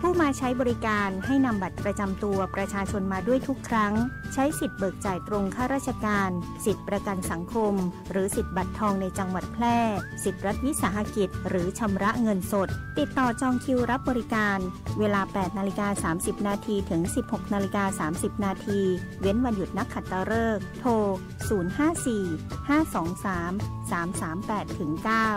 ผู้มาใช้บริการให้นำบัตรประจำตัวประชาชนมาด้วยทุกครั้ง ใช้สิทธิ์เบิกจ่ายตรงข้าราชการ สิทธิ์ประกันสังคม หรือสิทธิ์บัตรทองในจังหวัดแพร่ สิทธิ์รัฐวิสาหกิจ หรือชำระเงินสด ติดต่อจองคิวรับบริการ เวลา แปดนาฬิกาสามสิบนาที ถึง สิบหกนาฬิกาสามสิบนาที เว้นวันหยุดนักขัตฤกษ์ โทร ศูนย์ห้าสี่ ห้าสองสาม สามสามแปด ถึง เก้า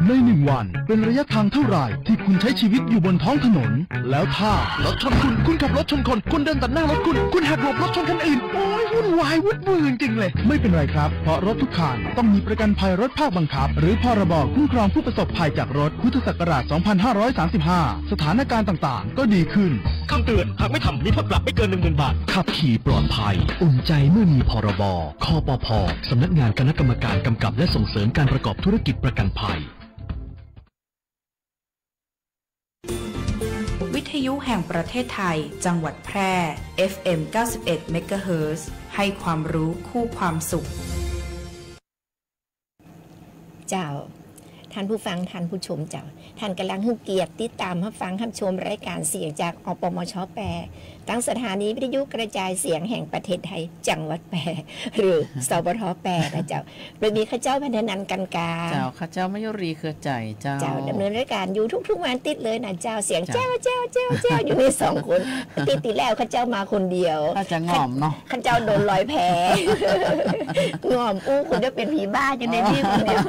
ในหนึ่งวันเป็นระยะทางเท่าไหร่ที่คุณใช้ชีวิตอยู่บนท้องถนน แล้วถ้ารถชนคุณ คุณขับรถชนคน คนเดินตัดหน้ารถคุณ คุณหักหลบรถชนคันอื่น โอ้ย วุ่นวายวุ่นวือจริงๆ เลย ไม่เป็นไรครับ เพราะรถทุกคันต้องมีประกันภัยรถภาคบังคับ หรือ พรบ คุ้มครองผู้ประสบภัยจากรถ พุทธศักราช สองพันห้าร้อยสามสิบห้า สถานการณ์ต่างๆ ก็ดีขึ้น คำเตือน หากไม่ทำ มีโทษปรับไม่เกิน หนึ่งหมื่นบาท ขับขี่ปลอดภัย อุ่นใจเมื่อมี พรบ คปภ สำนักงานคณะกรรมการกำกับและส่งเสริมการประกอบธุรกิจประกันภัย วิทยุแห่งประเทศไทย จังหวัดแพร่ เอฟเอ็ม เก้าสิบเอ็ด เมกะเฮิรตซ์ ให้ความรู้คู่ความสุข เจ้า ท่านผู้ฟัง ท่านผู้ชมเจ้า ท่านก๋ำลังหื้อเกียรติติดต๋ามฮับฟังฮับชมรายก๋านเสียงจาก อปมช แป้ ตางสถานีวิทยุกระจายเสียงแห่งประเทศไทย จังหวัดแป้ หรือ สปท แป้ นะเจ้า โดยมีข้าเจ้า พันธนันท์ กันกา เจ้า ข้าเจ้า มายุรี เครือใจ๋เจ้า เจ้า ดำเนินรายก๋านอยู่ทุกๆ วันอาทิตย์เลยนะเจ้า เสียง เจ้า เจ้า เจ้า เจ้า เจ้า อยู่นี่สองคน อาทิตย์ตี้แล้วข้าเจ้ามาคนเดียว ข้าจะง่อมเนาะ ข้าเจ้าโดนลอยแพ ง่อมอู้ คนเดียวเป๋นผีบ้าอยู่ในนี่คนเดียว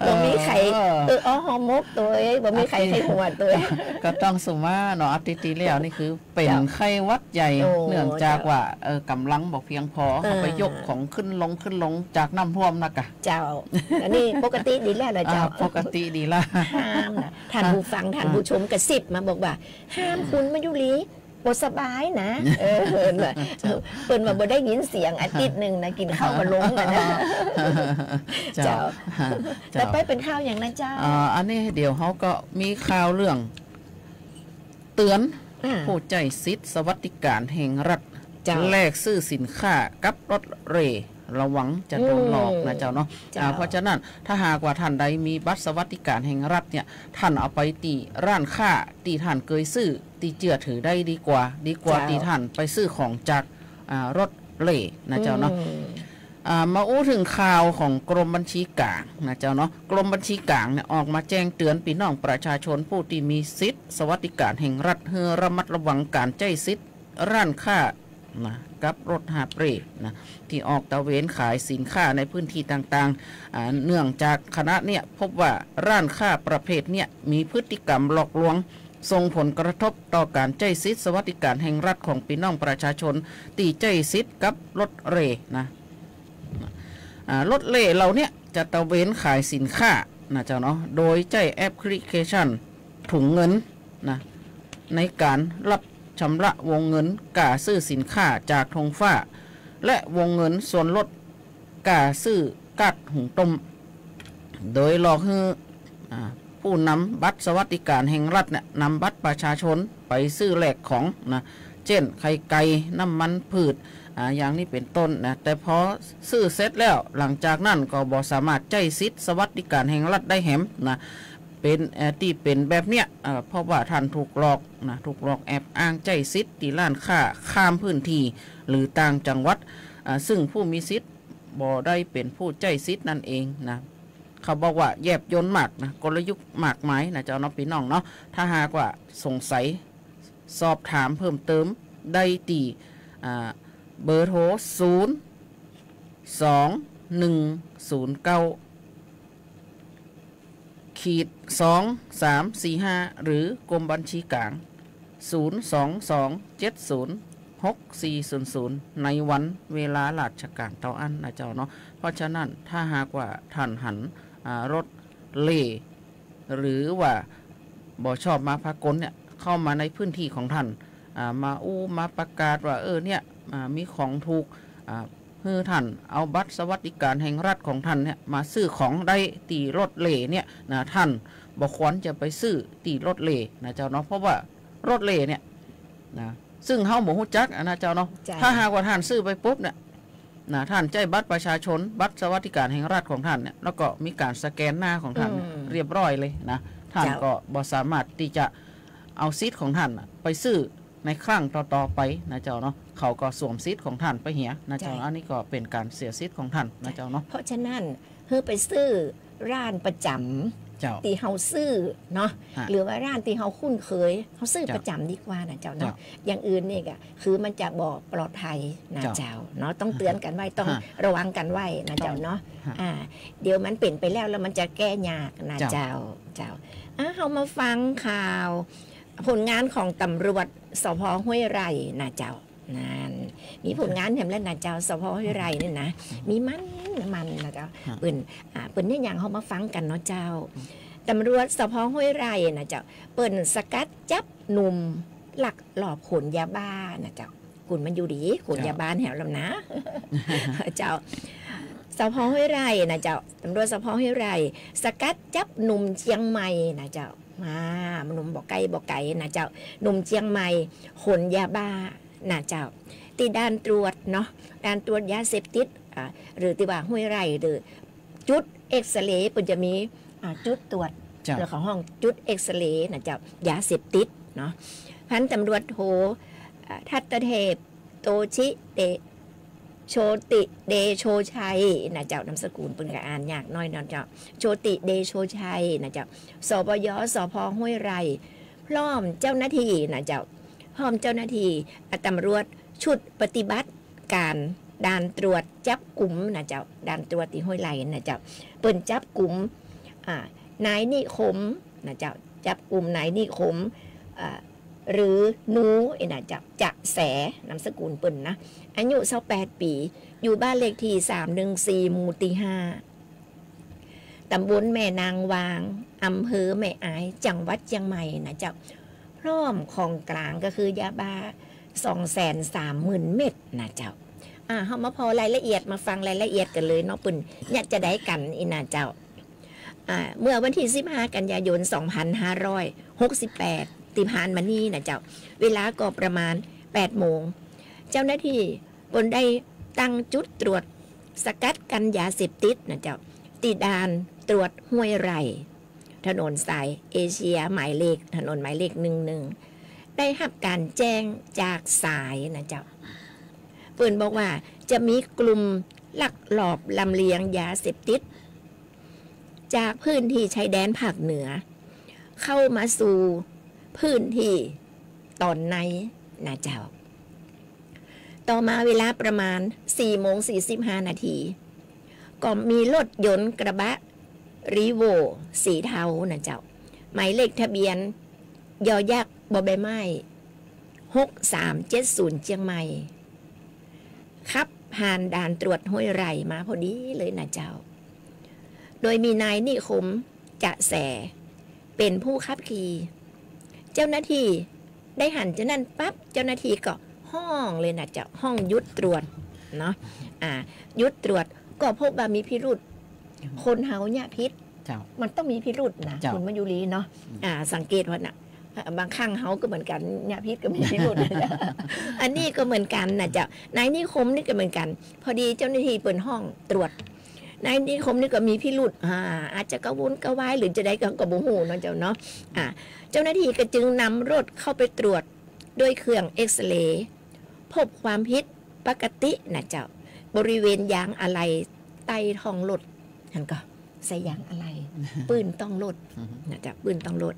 อ๋อ บ่มีใผ เออ เออ อ้อ ฮอมกตัวเอง บ่มีใผ อาทิตย์ ใผหัวตัวเอง ก็ต้องสุมาเนาะ อาทิตย์ตี้แล้วนี่คือ เป๋น เจ้า ไข้หวัดใหญ่ โอ้ เนื่องจาก เจ้า ว่า เออ ก๋ำลังบ่เพียงพอ เออ เขาไปยกของขึ้นลงขึ้นลงจากน้ำท่วมนะกะ เจ้า อันนี้ปกติดีแล้วนะเจ้า อ่า ปกติดีละ ห้ามนะ ท่านผู้ฟัง ท่านผู้ชมกระซิบมาบอกว่า ห้ามคุณมายุรี บ่สบายนะ เออ เปิ้นว่า เจ้า เปิ้นว่าบ่ได้ยินเสียงอาทิตย์นึ่งนะ กิ๋นข้าวบ่ลงอะนะ เจ้า เจ้า เจ้า ต่อไปเป๋นข่าวหยังนะเจ้า อ่า อันนี้เดี๋ยวเฮาก็มีข่าวเรื่อง เตื๋อน อ่า ผู้ใจ๊สิทธิ์สวัสดิก๋านแห่งรัฐ เจ้า แลกซื้อสินค้ากับรถเร่ ระวังจะโดนหลอกนะเจ้าเนาะ อืม เจ้า อ่า เพราะฉะนั้นถ้าหากว่าท่านใดมีบัตรสวัสดิก๋านแห่งรัฐเนี่ย ท่านเอาไปตี้ร้านค้าตี้ท่านเกยซื้อ ตี้เจื้อถือได้ดีกว่า ดีกว่า เจ้า ตี้ท่านไปซื้อของจาก อ่า รถเร่นะเจ้าเนาะ อืม อ่า มาอู้เถิงข่าวของกรมบัญชีก๋างนะเจ้าเนาะ กรมบัญชีก๋างเนี่ยออกมาแจ้งเตื๋อนปี้น้องประชาชนผู้ตี้มีสิทธิ์สวัสดิก๋านแห่งรัฐ หื้อระมัดระวังก๋านใจ๊สิทธิ์ร้านค้านะ กับรถหาบเร่นะ ตี้ออกตระเวนขายสินค้าในพื้นตี้ต่างๆ อ่า เนื่องจากขณะเนี่ยพบว่าร้านค้าประเภทเนี่ยมีพฤติกรรมหลอกลวง ส่งผลกระทบต่อก๋านใจ๊สิทธิ์สวัสดิก๋านแห่งรัฐของปี้น้องประชาชนตี้ใจ๊สิทธิ์กับรถเร่นะ อ่า รถเร่เหล่าเนี้ยจะตระเวนขายสินค้านะเจ้าเนาะ โดยใจ๊แอปพลิเคชันถุงเงินนะ ในก๋านรับชำระวงเงินก้าซื้อสินค้าจากธงฟ้า และวงเงินส่วนลดก้าซื้อก๊าซหุงต้ม โดยหลอกหื้อ อ่า ผู้นำบัตรสวัสดิก๋านแห่งรัฐเนี่ย นำบัตรประชาชนไปซื้อแลกของนะ เจ้น ไข่ไก่ น้ำมันพืช อ่า อย่างนี้เป๋นต้นนะ แต่พอซื้อเสร็จแล้ว หลังจากนั้นก็บ่สามารถใจ๊สิทธิ์สวัสดิก๋านแห่งรัฐได้แหมนะ เป๋น เอ่อ ตี้เป๋นแบบเนี้ย เอ่อ เพราะว่าท่านถูกหลอกนะ ถูกหลอกแอบอ้างใจ๊สิทธิ์ตี้ร้านค้าข้ามพื้นตี้ หรือต่างจังหวัด อ่า ซึ่งผู้มีสิทธิ์บ่ได้เป๋นผู้ใจ๊สิทธิ์นั่นเองนะ เขาบอกว่าแยบยลมากนะ กลยุทธ์มากมายนะเจ้าเนาะ ปี้น้องเนาะ ถ้าหากว่าสงสัยสอบถามเพิ่มเติมได้ตี้ อ่า เบอร์โทร ศูนย์ สอง หนึ่ง ศูนย์ เก้า ขีด สอง สาม สี่ ห้า หรือกรมบัญชีก๋าง ศูนย์สองสองเจ็ดศูนย์หกสี่ศูนย์ศูนย์ ในวันเวลาราชก๋านเต้าอั้นนะเจ้าเนาะ เพราะฉะนั้นถ้าหากว่าท่านหัน อ่า รถเล่ห์ หรือว่าบ่ชอบมาพากลเนี่ย เข้ามาในพื้นที่ของท่าน อ่า มาอู้มาประกาศว่า เออ เนี่ย อ่า มีของถูก อ่า หื้อท่านเอาบัตรสวัสดิการแห่งรัฐของท่านเนี่ยมาซื้อของได้ตี้รถเล่ห์เนี่ยนะ ท่านบ่ควรจะไปซื้อตี้รถเล่ห์นะเจ้าเนาะ เพราะว่ารถเล่ห์เนี่ยนะ ซึ่งเฮาบ่ฮู้จักอะนะเจ้าเนาะ เจ้า ถ้าหากว่าท่านซื้อไปปุ๊บเนี่ยนะ ท่านใจ๊บัตรประชาชน บัตรสวัสดิการแห่งรัฐของท่านเนี่ย แล้วก็มีก๋านสแกนหน้าของท่านเนี่ย อืม เรียบร้อยเลยนะ ท่าน เจ้า ก็บ่สามารถตี้จะเอาสิทธิ์ของท่านน่ะไปซื้อในครั้งต่อๆ ไปนะเจ้าเนาะ เขาก็สวมสิทธิ์ของท่านไปเหียนะเจ้า เจ้า อันนี้ก็เป๋นก๋านเสียสิทธิ์ของท่านนะเจ้าเนาะ เพราะฉะนั้น หื้อไปซื้อร้านประจ๋ำ เจ้า ตี้เฮาซื้อเนาะ ฮะ หรือว่าร้านตี้เฮาคุ้นเคย เฮาซื้อ เจ้า ประจ๋ำดีกว่านะเจ้าเนาะ เจ้า อย่างอื่นนี่ก็คือมันจะบ่ปลอดภัยนะ เจ้า เจ้าเนาะ ต้องเตื๋อนกั๋นไว้ ต้อง ฮะ ระวังกั๋นไว้นะเจ้าเนาะ ฮะ อ่า เดี๋ยวมันเป๋นไปแล้ว แล้วมันจะแก้ยากนะ เจ้า เจ้า เจ้า อ่ะ เฮามาฟังข่าว ผลงานของตำรวจ สภ.ห้วยไร่ นะเจ้า นั่น มีผลงานแหมแล้วนะเจ้า สภ.ห้วยไร่เนี่ยนะ มีมัน มันนะเจ้า ฮะ เปิ้น อ่า เปิ้นเฮ็ดหยัง เฮามาฟังกั๋นเนาะเจ้า ตำรวจ สภ.ห้วยไร่ นะเจ้า เปิ้นสกัดจับหนุ่มลักลอบขนยาบ้านะเจ้า กุ๋นมันอยู่ดี ขน เจ้า ยาบ้าแหมแล้วนะ เจ้า สภ.ห้วยไร่ นะเจ้า ตำรวจ สภ.ห้วยไร่ สกัดจับหนุ่มเจียงใหม่นะเจ้า อ่า หนุ่มบ่ไก๋บ่ไก๋นะเจ้า หนุ่มเจียงใหม่ ขนยาบ้า นะเจ้า ตี้ด่านตรวจเนาะ ด่านตรวจยาเสพติด อ่า หรือตี้ว่าห้วยไร่ หรือจุดเอกซเรย์ เปิ้นจะมี อ่า จุดตรวจ เจ้า หรือเขาฮ้องจุดเอกซเรย์นะเจ้า ยาเสพติดเนาะ พันตำรวจโท อ่า ทัตเทพ โตชิเต โชติเดโชชัยนะเจ้า นามสกุลเปิ้นก็อ่านยากหน้อยเนาะเจ้า โชติเดโชชัยนะเจ้า สปย สภ.ห้วยไร่ พร้อมเจ้าหน้าตี้นะเจ้า พร้อมเจ้าหน้าตี้ อ่ะ ตำรวจชุดปฏิบัติก๋านด่านตรวจจับกุมนะเจ้า ด่านตรวจตี้ห้วยไร่นะเจ้า เปิ้นจับกุม อ่า นายนิคมนะเจ้า จับกุมนายนิคม อ่า หรือหนูเอ้ยนะเจ้า จะแส นามสกุลเปิ้นนะ อายุซาวแปดปี๋ อยู่บ้านเลขตี้สามหนึ่งสี่ หมู่ตี้ห้า ตำบลแม่นางวาง อำเภอแม่อาย จังหวัดเจียงใหม่นะเจ้า พร้อมของกลางก็คือยาบ้าสองแสนสามหมื่นเม็ดนะเจ้า อ่า เฮามาผ่อรายละเอียด มาฟังรายละเอียดกั๋นเลยเนาะ เปิ้นเยียะจาใดกั๋นอี้นะเจ้า อ่า เมื่อวันตี้สิบห้า กันยายน สองพันห้าร้อยหกสิบแปด ตี้ผ่านมานี้นะเจ้า เวลาก็ประมาณแปดโมง เจ้าหน้าตี้เปิ้นได้ตั้งจุดตรวจสกัดกั้นยาเสพติดนะเจ้า ตี้ด่านตรวจห้วยไร่ ถนนสายเอเชียหมายเลข ถนนหมายเลขหนึ่งหนึ่ง ได้ฮับก๋านแจ้งจากสายนะเจ้า เปิ้นบอกว่าจะมีกลุ่มลักลอบลำเลียงยาเสพติด จากพื้นตี้ชายแดนภาคเหนือ เข้ามาสู่พื้นตี้ต๋อนในนะเจ้า ต่อมาเวลาประมาณสี่โมงสี่สิบห้านาที ก็มีรถยนต์กระบะ Revo สีเทานะเจ้า หมายเลขทะเบียน ยอยักษ์ บอใบไม้ หกสามเจ็ดศูนย์ เจียงใหม่ ขับผ่านด่านตรวจห้วยไร่มาพอดีเลยนะเจ้า โดยมีนายนิคม จะแส เป๋นผู้ขับขี่ เจ้าหน้าตี้ได้หันจานั้นปั๊บ เจ้าหน้าตี้ก็ฮ้องเลยนะเจ้า ฮ้องหยุดตรวจเนาะ อ่า หยุดตรวจ ก็พบว่ามีพิรุธ คนเฮาเยียะผิด เจ้า มันต้องมีพิรุธนะ เจ้า คุณมายุรีเนาะ อืม อ่า สังเกตว่าน่ะ บางครั้งเฮาก็เหมือนกั๋น เยียะผิดก็มีพิรุธ อันนี้ก็เหมือนกั๋นนะเจ้า นายนิคมนี่ก็เหมือนกั๋น พอดีเจ้าหน้าตี้เปิ้นฮ้องตรวจ นายนิคมนี่ก็มีพิรุธ อ่า อาจจะกระวนกระวายหรือจาใดก็ ก็บ่ฮู้เนาะเจ้าเนาะ อ่า เจ้าหน้าตี้ก็จึงนำรถเข้าไปตรวจด้วยเครื่องเอกซเรย์ พบความผิดปกตินะเจ้า บริเวณยางอะไหล่ใต้ท้องรถ หั้นก่อ ใส่ยางอะไหล่ ปื้นต๊องรถ อือฮึ นะเจ้า ปื้นต๊องรถ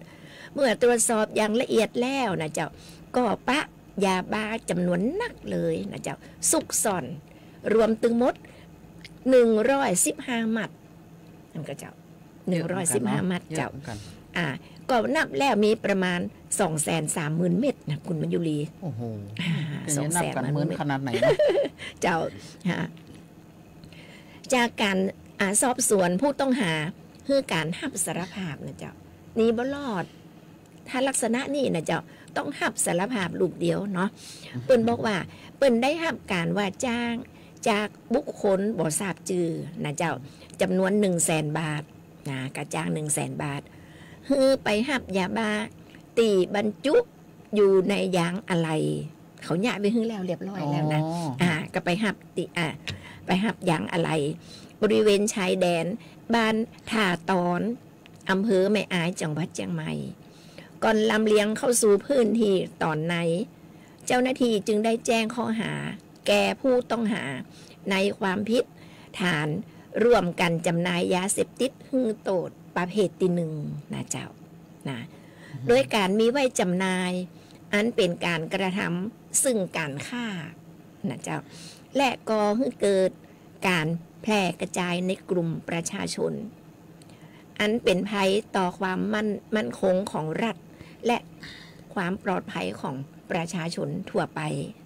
เมื่อตรวจสอบอย่างละเอียดแล้วนะเจ้า ก็ปะยาบ้าจ๋ำนวนนักเลยนะเจ้า ซุกซ่อน รวมตึงหมด หนึ่งร้อยสิบห้า มัด หั้นก่อเจ้า หนึ่งร้อยสิบห้า เยอะเหมือนกั๋นเนาะ มัดเจ้า เยอะเหมือนกั๋น อ่า ก็นับแล้วมีประมาณ สองแสนสามหมื่นเม็ดนะ คุณมัญญูรี โอ้โห อ่า เดี๋ยวนี้นับกั๋น สองแสนสามหมื่นเม็ด หมื่นขนาดไหนนะ เจ้า ฮะ จากก๋าน อ่า สอบสวนผู้ต้องหา หื้อก๋านฮับสารภาพนะเจ้า หนีบ่รอด ถ้าลักษณะนี้นะเจ้า ต้องฮับสารภาพลูกเดียวเนาะ เปิ้นบอกว่า เปิ้นได้ฮับก๋านว่าจ้างจากบุคคลบ่ทราบจื้อนะเจ้า จ๋ำนวนหนึ่งแสนบาทนะ ก๋านจ้างหนึ่งแสนบาท หื้อไปฮับยาบ้า ตี้บรรจุอยู่ในยางอะไหล่ เขาเยียะไว้หื้อแล้วเรียบร้อยแล้วนะ อ๋อ อ่า ก็ไปฮับตี้ อ่า ไปฮับยางอะไหล่ บริเวณชายแดน บ้านท่าตอน อำเภอแม่อาย จังหวัดเจียงใหม่ ก่อนลำเลียงเข้าสู่พื้นที่ตอนใน เจ้าหน้าที่จึงได้แจ้งข้อหาแก่ผู้ต้องหาในความผิดฐานร่วมกันจำหน่ายยาเสพติดหื้อโตษประเภทตี้หนึ่งนะเจ้า นะ อือฮึ โดยก๋านมีไว้จำหน่าย อันเป๋นก๋านกระทำซึ่งก๋านฆ่านะเจ้า และก่อหื้อเกิดก๋านแพร่กระจายในกลุ่มประชาชน อันเป๋นภัยต่อความมั่น มั่นคงของรัฐ และความปลอดภัยของประชาชนทั่วไป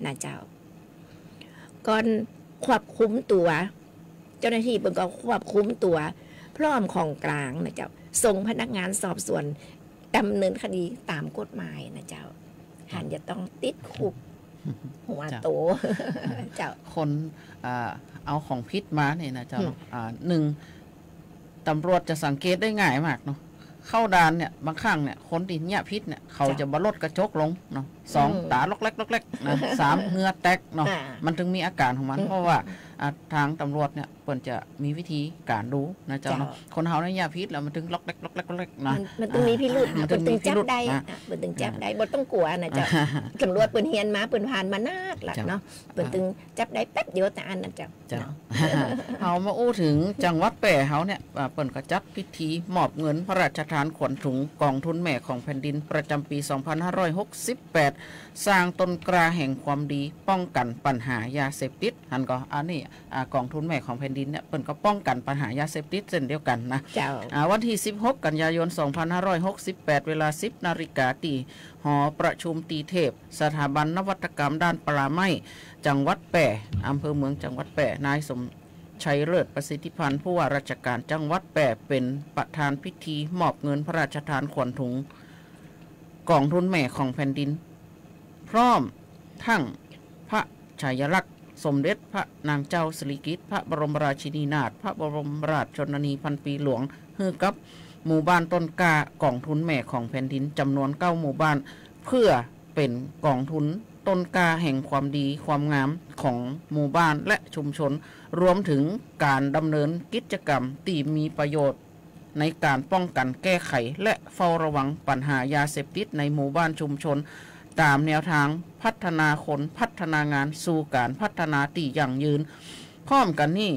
นะเจ้า ก่อนควบคุมตั๋ว เจ้าหน้าตี้เปิ้นก็ควบคุมตั๋ว พร้อมของกลางนะเจ้า ส่งพนักงานสอบสวนดำเนินคดีตามกฎหมายนะเจ้า หันจะต้องติดคุกหัวโต เจ้า คน อ่า เอาของผิดมาเนี่ยนะเจ้าเนาะ อืม อ่า หนึ่ง ตำรวจจะสังเกตได้ง่ายมากเนาะ เข้าด่านเนี่ย บางครั้งเนี่ย คนตี้เยียะผิดเนี่ย เขา เจ้า จะบ่ลดกระจกลงเนาะ สอง อืม ต๋าล็อกแล็กล็อกแล็กนะ สาม เหงื่อแตกเนาะ อ่า มันถึงมีอาก๋านของมัน อืม เพราะว่า อ่า ตางตำรวจเนี่ย เปิ้นจะมีวิธีก๋านดูนะเจ้าเนาะ เจ้า คนเฮาเนี่ยเยียะผิดแล้วมันถึงล็อกแล็กล็อกแล็กล็อกแล็กนะ มัน มันต้องมีพิรุธ อ่า มันถึงมีพิรุธ มันถึงจับได้ นะ อ่ะ มันถึงจับได้ อ่า บ่ต้องกั๋วนะเจ้า ตำรวจเปิ้นเฮียนมา เปิ้นผ่านมานักละ เจ้า เนาะ เปิ้น อ่า ถึงจับได้แป๊บเดียวต๋าอั้นนะเจ้า เจ้า เนาะ เฮามาอู้เถิงจังหวัดแป้เฮาเนี่ย อ่า เปิ้นก็จัดพิธีมอบเงินพระราชทานขวัญถุงก๋องทุนแม่ของแผ่นดินประจ๋ำปี๋สองพันห้าร้อยหกสิบแปด สร้างต้นกล้าแห่งความดีป้องกั๋นปัญหายาเสพติด หันก่อ อันนี้ อ่า ก๋องทุนแม่ของแผ่นดินเนี่ย เปิ้นก็ป้องกั๋นปัญหายาเสพติดเช่นเดียวกั๋นนะ เจ้า อ่า วันตี้สิบหก กัญญายน สองพันห้าร้อยหกสิบแปด เวลา สิบ นาฬิกา ตี้หอประชุมตรีเทพ สถาบันนวัตกรรมด้านป่าไม้ จังหวัดแป้ อำเภอเมืองจังหวัดแป้ นายสมชัยเลิศประสิทธิพันธ์ ผู้ว่าราชการจังหวัดแป้ เป๋นประธานพิธีมอบเงินพระราชทานขวัญถุงก๋องทุนแม่ของแผ่นดิน พร้อมทั้งพระชายาลักษณ์สมเด็จพระนางเจ้าสิริกิติ์ พระบรมราชินีนาถ พระบรมราชชนนีพันปีหลวง หื้อกับหมู่บ้านต้นกล้าก๋องทุนแม่ของแผ่นดินจ๋ำนวนเก้าหมู่บ้าน เพื่อเป๋นก๋องทุนต้นกล้าแห่งความดีความงามของหมู่บ้านและชุมชน รวมเถิงก๋านดำเนินกิจกรรมตี้มีประโยชน์ ในก๋านป้องกั๋นแก้ไขและเฝ้าระวังปัญหายาเสพติดในหมู่บ้านชุมชน ต๋ามแนวตางพัฒนาคน พัฒนางาน สู่ก๋านพัฒนาตี้ยั่งยืน พร้อมกั๋นนี้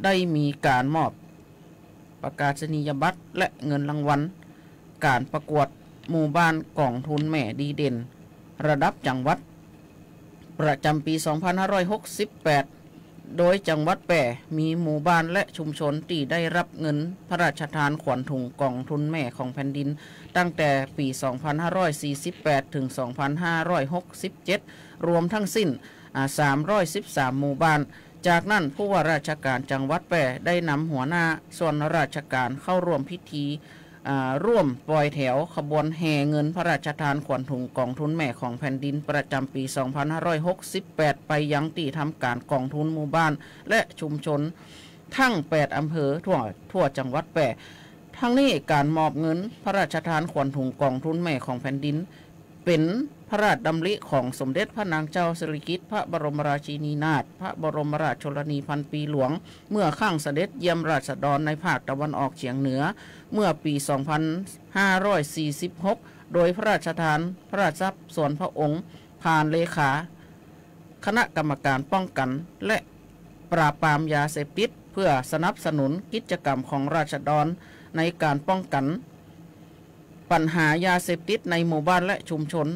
ได้มีก๋านมอบประกาศนียบัตรและเงินรางวัลก๋านประกวดหมู่บ้านก๋องทุนแม่ดีเด่นระดับจังหวัด ประจ๋ำปี๋สองพันห้าร้อยหกสิบแปด โดยจังหวัดแป้มีหมู่บ้านและชุมชนตี้ได้รับเงินพระราชทานขวัญถุงก๋องทุนแม่ของแผ่นดิน ตั้งแต่ปี๋สองพันห้าร้อยสี่สิบแปด เถิง สองพันห้าร้อยหกสิบเจ็ด รวมทั้งสิ้น อ่า สามร้อยสิบสามหมู่บ้าน จากนั้นผู้ว่าราชการจังหวัดแป้ได้นำหัวหน้าส่วนราชการเข้าร่วมพิธี อ่า ร่วมปล่อยแถวขบวนแห่เงินพระราชทานขวัญถุงก๋องทุนแม่ของแผ่นดินประจ๋ำปี๋สองพันห้าร้อยหกสิบแปด ไปยังตี้ทำก๋านก๋องทุนหมู่บ้านและชุมชนทั้งแปดอำเภอทั่ว ทั่วจังหวัดแป้ ทั้งนี้ก๋านมอบเงินพระราชทานขวัญถุงก๋องทุนแม่ของแผ่นดิน เป๋นพระราชดำริของสมเด็จพระนางเจ้าสิริกิติ์ พระบรมราชินีนาถ พระบรมราชชนนีพันปีหลวง เมื่อครั้งเสด็จเยี่ยมราษฎรในภาคตะวันออกเฉียงเหนือ เมื่อปี๋สองพันห้าร้อยสี่สิบหก โดยพระราชทานพระราชทรัพย์ส่วนพระองค์ ผ่านเลขาคณะกรรมการป้องกั๋นและปราบปรามยาเสพติด เพื่อสนับสนุนกิจกรรมของราษฎรในก๋านป้องกั๋น ปัญหายาเสพติดในหมู่บ้านและชุมชน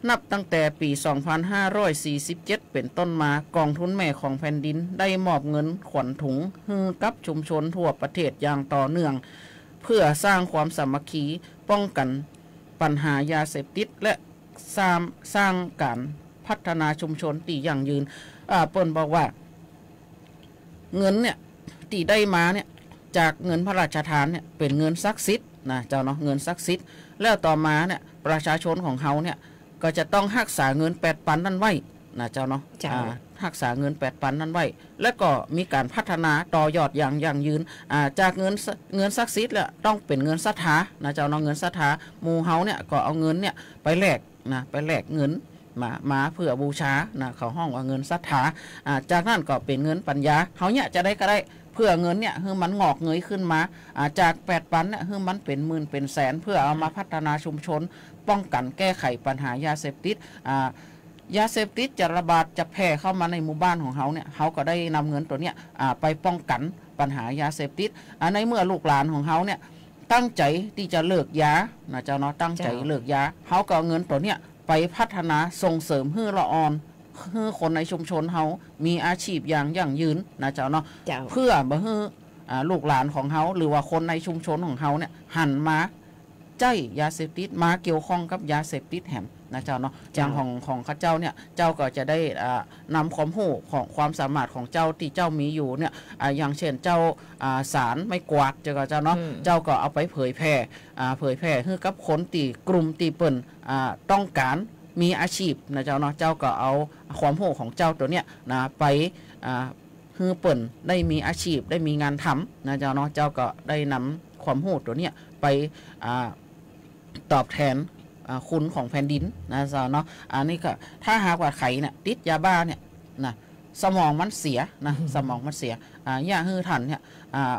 นับตั้งแต่ปี๋สองพันห้าร้อยสี่สิบเจ็ด เป๋นต้นมา ก๋องทุนแม่ของแผ่นดินได้มอบเงินขวัญถุงหื้อกับชุมชนทั่วประเทศอย่างต่อเนื่อง เพื่อสร้างความสามัคคี ป้องกั๋น ปัญหายาเสพติด และสร้าง สร้างก๋านพัฒนาชุมชนตี้ยั่งยืน อ่า เปิ้นบอกว่า เงินเนี่ย ตี้ได้มาเนี่ย จากเงินพระราชทานเนี่ย เป๋นเงินศักดิ์สิทธิ์นะเจ้าเนาะ เงินศักดิ์สิทธิ์ แล้วต่อมาเนี่ย ประชาชนของเฮาเนี่ย ก็จะต้องฮักษาเงินแปดปันนั้นไว้นะเจ้าเนาะ เจ้า อ่า ฮักษาเงินแปดปันนั้นไว้ แล้วก็มีก๋านพัฒนาต่อยอดอย่างยั่งยืน อ่า จากเงินส- เงินศักดิ์สิทธิ์แล้วต้องเป๋นเงินศรัทธานะเจ้าเนาะ เงินศรัทธา หมู่เฮาเนี่ยก็เอาเงินเนี่ยไปแลกนะ ไปแลกเงินมา มาเพื่อบูชานะ เขาฮ้องว่าเงินศรัทธา อ่า จากนั้นก็เป๋นเงินปัญญา เฮาเนี่ยจะได้ก็ได้ เพื่อเงินเนี่ยหื้อมันงอกเงยขึ้นมา อ่า จากแปดปันเนี่ยหื้อมันเป๋นหมื่นเป๋นแสน เพื่อเอามาพัฒนาชุมชน ป้องกั๋นแก้ไขปัญหายาเสพติด อ่า ยาเสพติดจะระบาดจะแผ่เข้ามาในหมู่บ้านของเฮาเนี่ย เฮาก็ได้นำเงินตั๋วเนี่ย อ่า ไปป้องกั๋นปัญหายาเสพติด อ่า ในเมื่อลูกหลานของเฮาเนี่ย ตั้งใจ๋ตี้จะเลิกยานะเจ้าเนาะ ตั้งใจ๋ เจ้า เลิกยา เฮาก็เอาเงินตั๋วเนี่ยไปพัฒนาส่งเสริมหื้อละอ่อน หื้อคนในชุมชนเฮามีอาชีพอย่างยั่งยืนนะเจ้าเนาะ เจ้า เพื่อบ่หื้อ อ่า ลูกหลานของเฮา หรือว่าคนในชุมชนของเฮาเนี่ย หันมาใจ๊ยาเสพติด มาเกี่ยวข้องกับยาเสพติดแหมนะเจ้าเนาะ เจ้า อย่างของ ของข้าเจ้าเนี่ย เจ้าก็จะได้ อ่า นำความฮู้ของความสามารถของเจ้าตี้เจ้ามีอยู่เนี่ย อ่า อย่างเช่นเจ้า อ่า สานไม้กวาด เจ้าก็ เจ้าเนาะ อืม เจ้าก็เอาไปเผยแผ่ อ่า เผยแผ่หื้อกับคนตี้กลุ่มตี้เปิ้น อ่า ต้องก๋านมีอาชีพนะเจ้าเนาะ เจ้าก็เอาความฮู้ของเจ้าตั๋วเนี่ยนะ ไป อ่า หื้อเปิ้นได้มีอาชีพ ได้มีงานทำนะเจ้าเนาะ เจ้าก็ได้นำความฮู้ตั๋วเนี่ยไป อ่า ตอบแทน อ่า คุณของแผ่นดินนะเจ้าเนาะ อันนี้ก็ถ้าหากว่าใผเนี่ยติดยาบ้าเนี่ยนะ สมองมันเสียนะ สมองมันเสีย อ่า อย่าหื้อต้านเนี่ย อ่า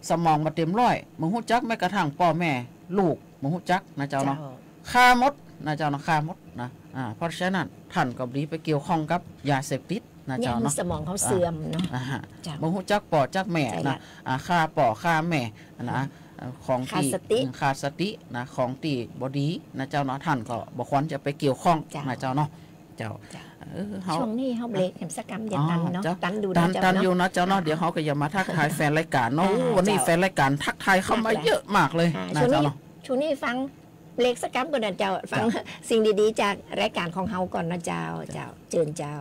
สมองบ่เต็มร้อย บ่ฮู้จักแม้กระทั่งป้อแม่ลูก บ่ฮู้จักนะเจ้าเนาะ เจ้า ฆ่าหมดนะเจ้าเนาะ ฆ่าหมดนะ อ่า เพราะฉะนั้นต้านก็บ่ดีไปเกี่ยวข้องกับยาเสพติดนะเจ้าเนาะ เนี่ยสมองเขาเสื่อมเนาะ อ่าฮะ เจ้า บ่ฮู้จักป้อจักแม่ ใจ้ นะ ละ อ่า ฆ่าป้อฆ่าแม่นะ อืม อ่า ของตี้ ขาดสติ อืม ขาดสตินะ ของตี้บ่ดีนะเจ้าเนาะ ต้านก็บ่ควรจะไปเกี่ยวข้อง เจ้า นะเจ้าเนาะ เจ้า เจ้า เออ เฮา ช่วงนี้เฮาเบรกแหมสักกำ เดี๋ยว อ๋อ ตันเนาะ เจ้า ตันดูนะ ตัน เจ้า ตัน เนาะ อยู่นะเจ้าเนาะ อ่า เดี๋ยวเฮาก็จะมาทักทายแฟนรายการเนาะ อ่า วันนี้ เจ้า แฟนรายการทักทายเข้ามา หลากหลาย เยอะมากเลย อ่า นะ ช่วงนี้ เจ้าเนาะ ช่วงนี้ฟังเบรกสักกำก่อนนะเจ้า ฟัง เจ้า สิ่งดีๆ จากรายการของเฮาก่อนนะเจ้า เจ้า เจ้า เจิญเจ้า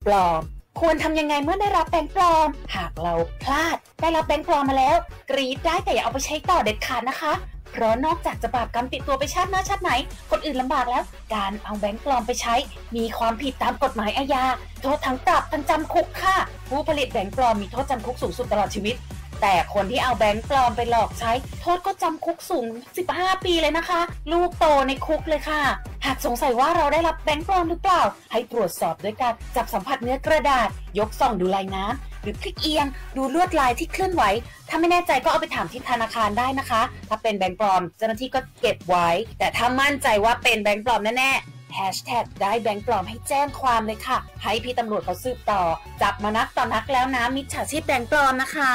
ปลอม ควรทำยังไงเมื่อได้รับแบงก์ปลอม หากเราพลาดได้รับแบงก์ปลอมมาแล้ว กรี๊ดได้แต่อย่าเอาไปใช้ต่อเด็ดขาดนะคะ เพราะนอกจากจะบาปกรรมติดตัวไปชาติหน้าชาติไหน คนอื่นลำบากแล้ว การเอาแบงก์ปลอมไปใช้ มีความผิดตามกฎหมายอาญา โทษทั้งปรับทั้งจำคุกค่ะ ผู้ผลิตแบงก์ปลอมมีโทษจำคุกสูงสุดตลอดชีวิต แต่คนที่เอาแบงก์ปลอมไปหลอกใช้ โทษก็จำคุกสูง สิบห้า ปีเลยนะคะ ลูกโตในคุกเลยค่ะ หากสงสัยว่าเราได้รับแบงก์ปลอมหรือเปล่า ให้ตรวจสอบด้วยการจับสัมผัสเนื้อกระดาษ ยกส่องดูลายน้ำ หรือพลิกเอียง ดูลวดลายที่เคลื่อนไหว ถ้าไม่แน่ใจก็เอาไปถามที่ธนาคารได้นะคะ ถ้าเป็นแบงก์ปลอม เจ้าหน้าที่ก็เก็บไว้ แต่ถ้ามั่นใจว่าเป็นแบงก์ปลอมแน่ๆ แฮชแท็กได้แบงก์ปลอมให้แจ้งความเลยค่ะ ให้พี่ตำรวจเขาสืบต่อ จับมานักต่อนักแล้วนะ มิจฉาชีพแบงก์ปลอมนะคะ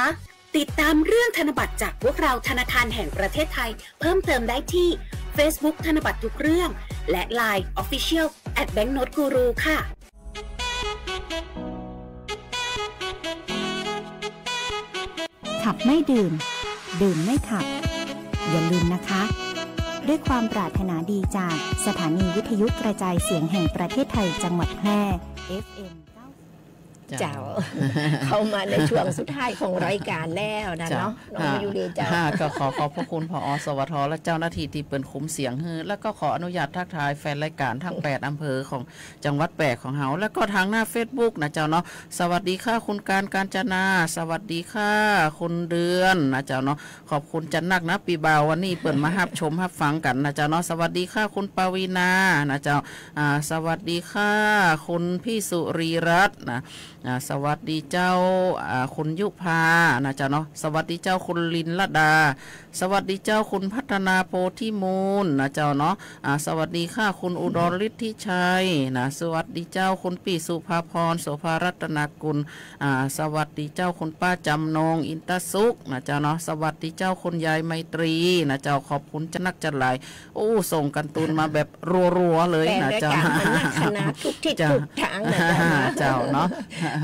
ติดตามเรื่องธนบัตรจากพวกเราธนาคารแห่งประเทศไทย เพิ่มเติมได้ที่ Facebook ธนบัตรทุกเรื่อง และ ไลน์ Official แอท แบงก์โนตกูรู ค่ะ ขับไม่ดื่ม ดื่มไม่ขับ อย่าลืมนะคะ ด้วยความปรารถนาดีจากสถานีวิทยุกระจายเสียงแห่งประเทศไทยจังหวัดแพร่ เอฟเอ็ม เก้า เจ้า เข้ามาในช่วงสุดท้ายของรายการแล้วนะ เจ้า เนาะ น้อง ค่ะ มายูเรย์เจ้า ค่ะ ก็ขอขอบพระคุณ ผอ.สวท. และเจ้าหน้าที่ตี้เปิ้นคุมเสียงหื้อ แล้วก็ขออนุญาตทักทายแฟนรายการทั้งแปดอำเภอของจังหวัดแพร่ของเฮา แล้วก็ทางหน้า Facebook นะเจ้าเนาะ สวัสดีค่ะ คุณการ กาญจนา สวัสดีค่ะ คุณเดือน นะเจ้าเนาะ ขอบคุณจัดนักนะ ปี้บ่าว วันนี้เปิ้นมาฮับชมฮับฟังกั๋นนะเจ้าเนาะ สวัสดีค่ะ คุณปวีณา นะเจ้า อ่า สวัสดีค่ะ คุณพี่สุรีรัตน์นะ อ่า สวัสดีเจ้า อ่า คุณยุพา นะเจ้าเนาะ สวัสดีเจ้า คุณลินลดา สวัสดีเจ้า คุณพัฒนา โพธิมูล นะเจ้าเนาะ อ่า สวัสดีค่ะ คุณอุดรฤทธิชัย นะ สวัสดีเจ้า คุณปี้สุภาพร โสภารัตนกุล อ่า สวัสดีเจ้า คุณป้าจำนง อินตสุข นะเจ้าเนาะ สวัสดีเจ้า คุณยายไมตรี นะเจ้า ขอบคุณจัดนักจัดหลาย โอ้ ส่งกั๋นตูนมาแบบรัวๆ เลยนะเจ้า แฟนรายการมันนักขนาดทุกทิศ เจ้า ทุกทางนะเจ้านะ เจ้าเนาะ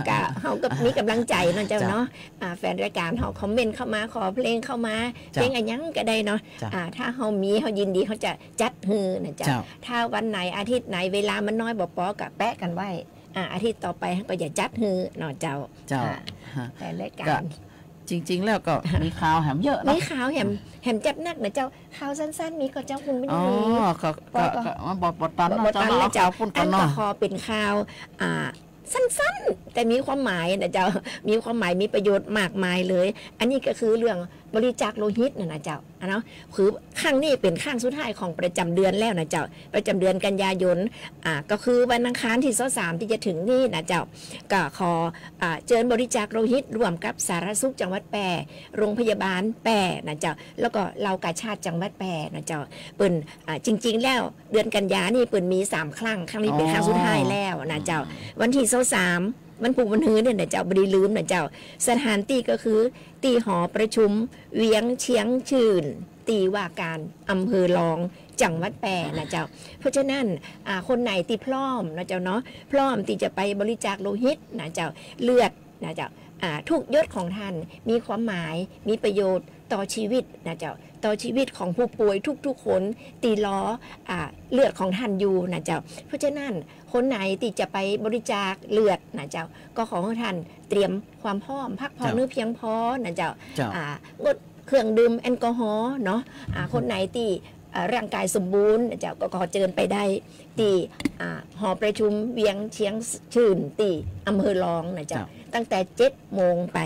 ก็เฮาก็มีก๋ำลังใจ๋นะเจ้าเนาะ เจ้า อ่า แฟนรายการเฮาคอมเมนต์เข้ามา ขอเพลงเข้ามา เจ้า เพลงอะหยังก็ได้เนาะ เจ้า อ่า ถ้าเฮามี เฮายินดี เฮาจะจัดหื้อนะเจ้า เจ้า ถ้าวันไหนอาทิตย์ไหนเวลามันน้อยบ่ปอก็แปะกั๋นไว้ อ่า อาทิตย์ต่อไปเฮาก็จะจัดหื้อเนาะเจ้า เจ้า อ่า ฮะ แฟนรายการ ก็จริงๆ แล้วก็มีข่าวแหมเยอะเนาะ มีข่าวแหม แหมจัดนักนะเจ้า ข่าวสั้นๆ มีก่อเจ้า คุณไม่ได้มี อ๋อ ก็ ก็ ก็ ก็ ก็บ่ บ่ตันเนาะ บ่ตัน เจ้าเนาะ แล้วเจ้า เอาข่าวปุ้นก่อนเนาะ อันก็ขอเป๋นข่าว อ่า สั้นๆ แต่มีความหมายนะเจ้า มีความหมาย มีประโยชน์มากมายเลย อันนี้ก็คือเรื่องบริจาคโลหิตนะนะเจ้า อะเนาะ คือครั้งนี้เป๋นครั้งสุดท้ายของประจำเดือนแล้วนะเจ้า ประจำเดือนกันยายน อ่า ก็คือวันอังคารตี้ซาวสามตี้จะถึงนี่นะเจ้า ก็ขอ อ่า เจิญบริจาคโลหิตร่วมกับสาธารณสุขจังหวัดแพร่ โรงพยาบาลแพร่นะเจ้า แล้วก็เหล่ากาชาดจังหวัดแพร่นะเจ้า เปิ้น อ่า จริงๆ แล้วเดือนกันยานี่เปิ้นมีสามครั้ง ครั้งนี้เป๋นครั้งสุดท้ายแล้วนะเจ้า อ๋อ วันตี้ซาวสาม วันพูกวันฮือเนี่ยนะเจ้า บ่ได้ลืมนะเจ้า สถานตี้ก็คือตี้หอประชุมเวียงเชียงชื่น ตี้ว่าการอำเภอรอง จังหวัดแพร่นะเจ้า เพราะฉะนั้น อ่า คนไหนตี้พร้อมนะเจ้าเนาะ พร้อมตี้จะไปบริจาคโลหิตนะเจ้า เลือดนะเจ้า อ่า ทุกหยดของท่านมีความหมาย มีประโยชน์ต่อชีวิตนะเจ้า ต่อชีวิตของผู้ป่วยทุกๆ คนตี้รอ อ่า เลือดของท่านอยู่นะเจ้า เพราะฉะนั้น คนไหนตี้จะไปบริจาคเลือดนะเจ้า ก็ขอหื้อท่านเตรียมความพร้อม พักผ่อน เจ้า หื้อเพียงพอนะเจ้า เจ้า อ่า งดเครื่องดื่มแอลกอฮอล์เนาะ อ่า คนไหนตี้ อ่า ร่างกายสมบูรณ์นะเจ้า ก็ขอเจิญไปได้ตี้ อ่า หอประชุมเวียงเชียงชื่น ตี้อำเภอรองนะเจ้า เจ้า ตั้งแต่เจ็ดโมงไป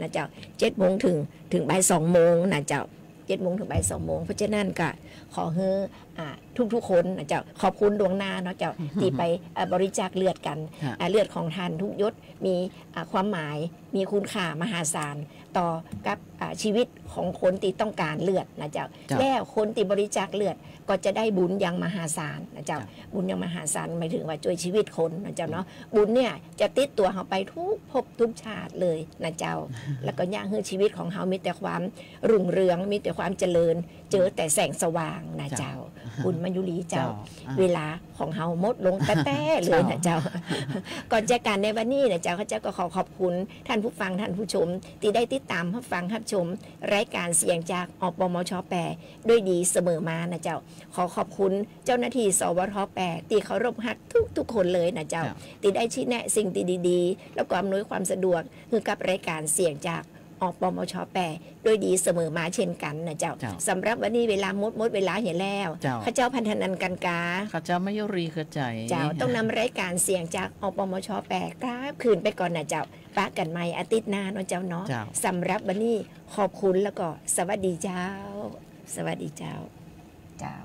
นะเจ้า เจ็ดโมงถึง ถึงบ่ายสองโมงนะเจ้า เจ็ดโมงถึงบ่ายสองโมง เพราะฉะนั้นก็ขอหื้อ อ่า ทุกๆ คนนะเจ้า ขอบคุณล่วงหน้าเนาะเจ้า ตี้ไป เอ่อ บริจาคเลือดกั๋น ฮะ อ่า เลือดของท่านทุกหยดมี อ่า ความหมาย มีคุณค่ามหาศาลต่อกับ อ่า ชีวิตของคนตี้ต้องการเลือดนะเจ้า เจ้า แล้วคนตี้บริจาคเลือดก็จะได้บุญอย่างมหาศาลนะเจ้า เจ้า บุญอย่างมหาศาลหมายถึงว่าช่วยชีวิตคนนะเจ้าเนาะ บุญเนี่ยจะติดตั๋วเฮาไปทุกภพทุกชาติเลยนะเจ้า แล้วก็เยียะหื้อชีวิตของเฮามีแต่ความรุ่งเรือง มีแต่ความเจริญ เจอแต่แสงสว่างนะเจ้า เจ้า คุณมายุรีเจ้า เจ้า อ่า เวลาของเฮาหมดลงแต๊ๆ เลยนะเจ้า เจ้า ก่อนจากกั๋นในวันนี้นะเจ้า ข้าเจ้าก็ขอขอบคุณท่านผู้ฟังท่านผู้ชม ตี้ได้ติดต๋ามฮับฟังฮับชม รายก๋านเสียงจาก อปมช แปด ด้วยดีเสมอมานะเจ้า ขอขอบคุณเจ้าหน้าตี้ สวท แปด ตี้เคารพฮักทุกๆ คนเลยนะเจ้า เจ้า ตี้ได้ชี้แนะสิ่งตี้ดีๆ แล้วก็อำนวยความสะดวกหื้อกับรายก๋านเสียงจาก อปมช แปด ด้วยดีเสมอมาเช่นกั๋นนะเจ้า เจ้า สำหรับวันนี้เวลาหมด หมดเวลาเหียแล้ว เจ้า ข้าเจ้าพันธนันท์ กันกา ข้าเจ้ามายุรี เครือใจ๋ เจ้า ต้องนำรายก๋านเสียงจาก อปมช แปด กลับคืนไปก่อนนะเจ้า ปะกั๋นใหม่อาทิตย์หน้าเนาะเจ้าเนาะ เจ้า สำหรับวันนี้ขอบคุณแล้วก็สวัสดีเจ้า สวัสดีเจ้า เจ้า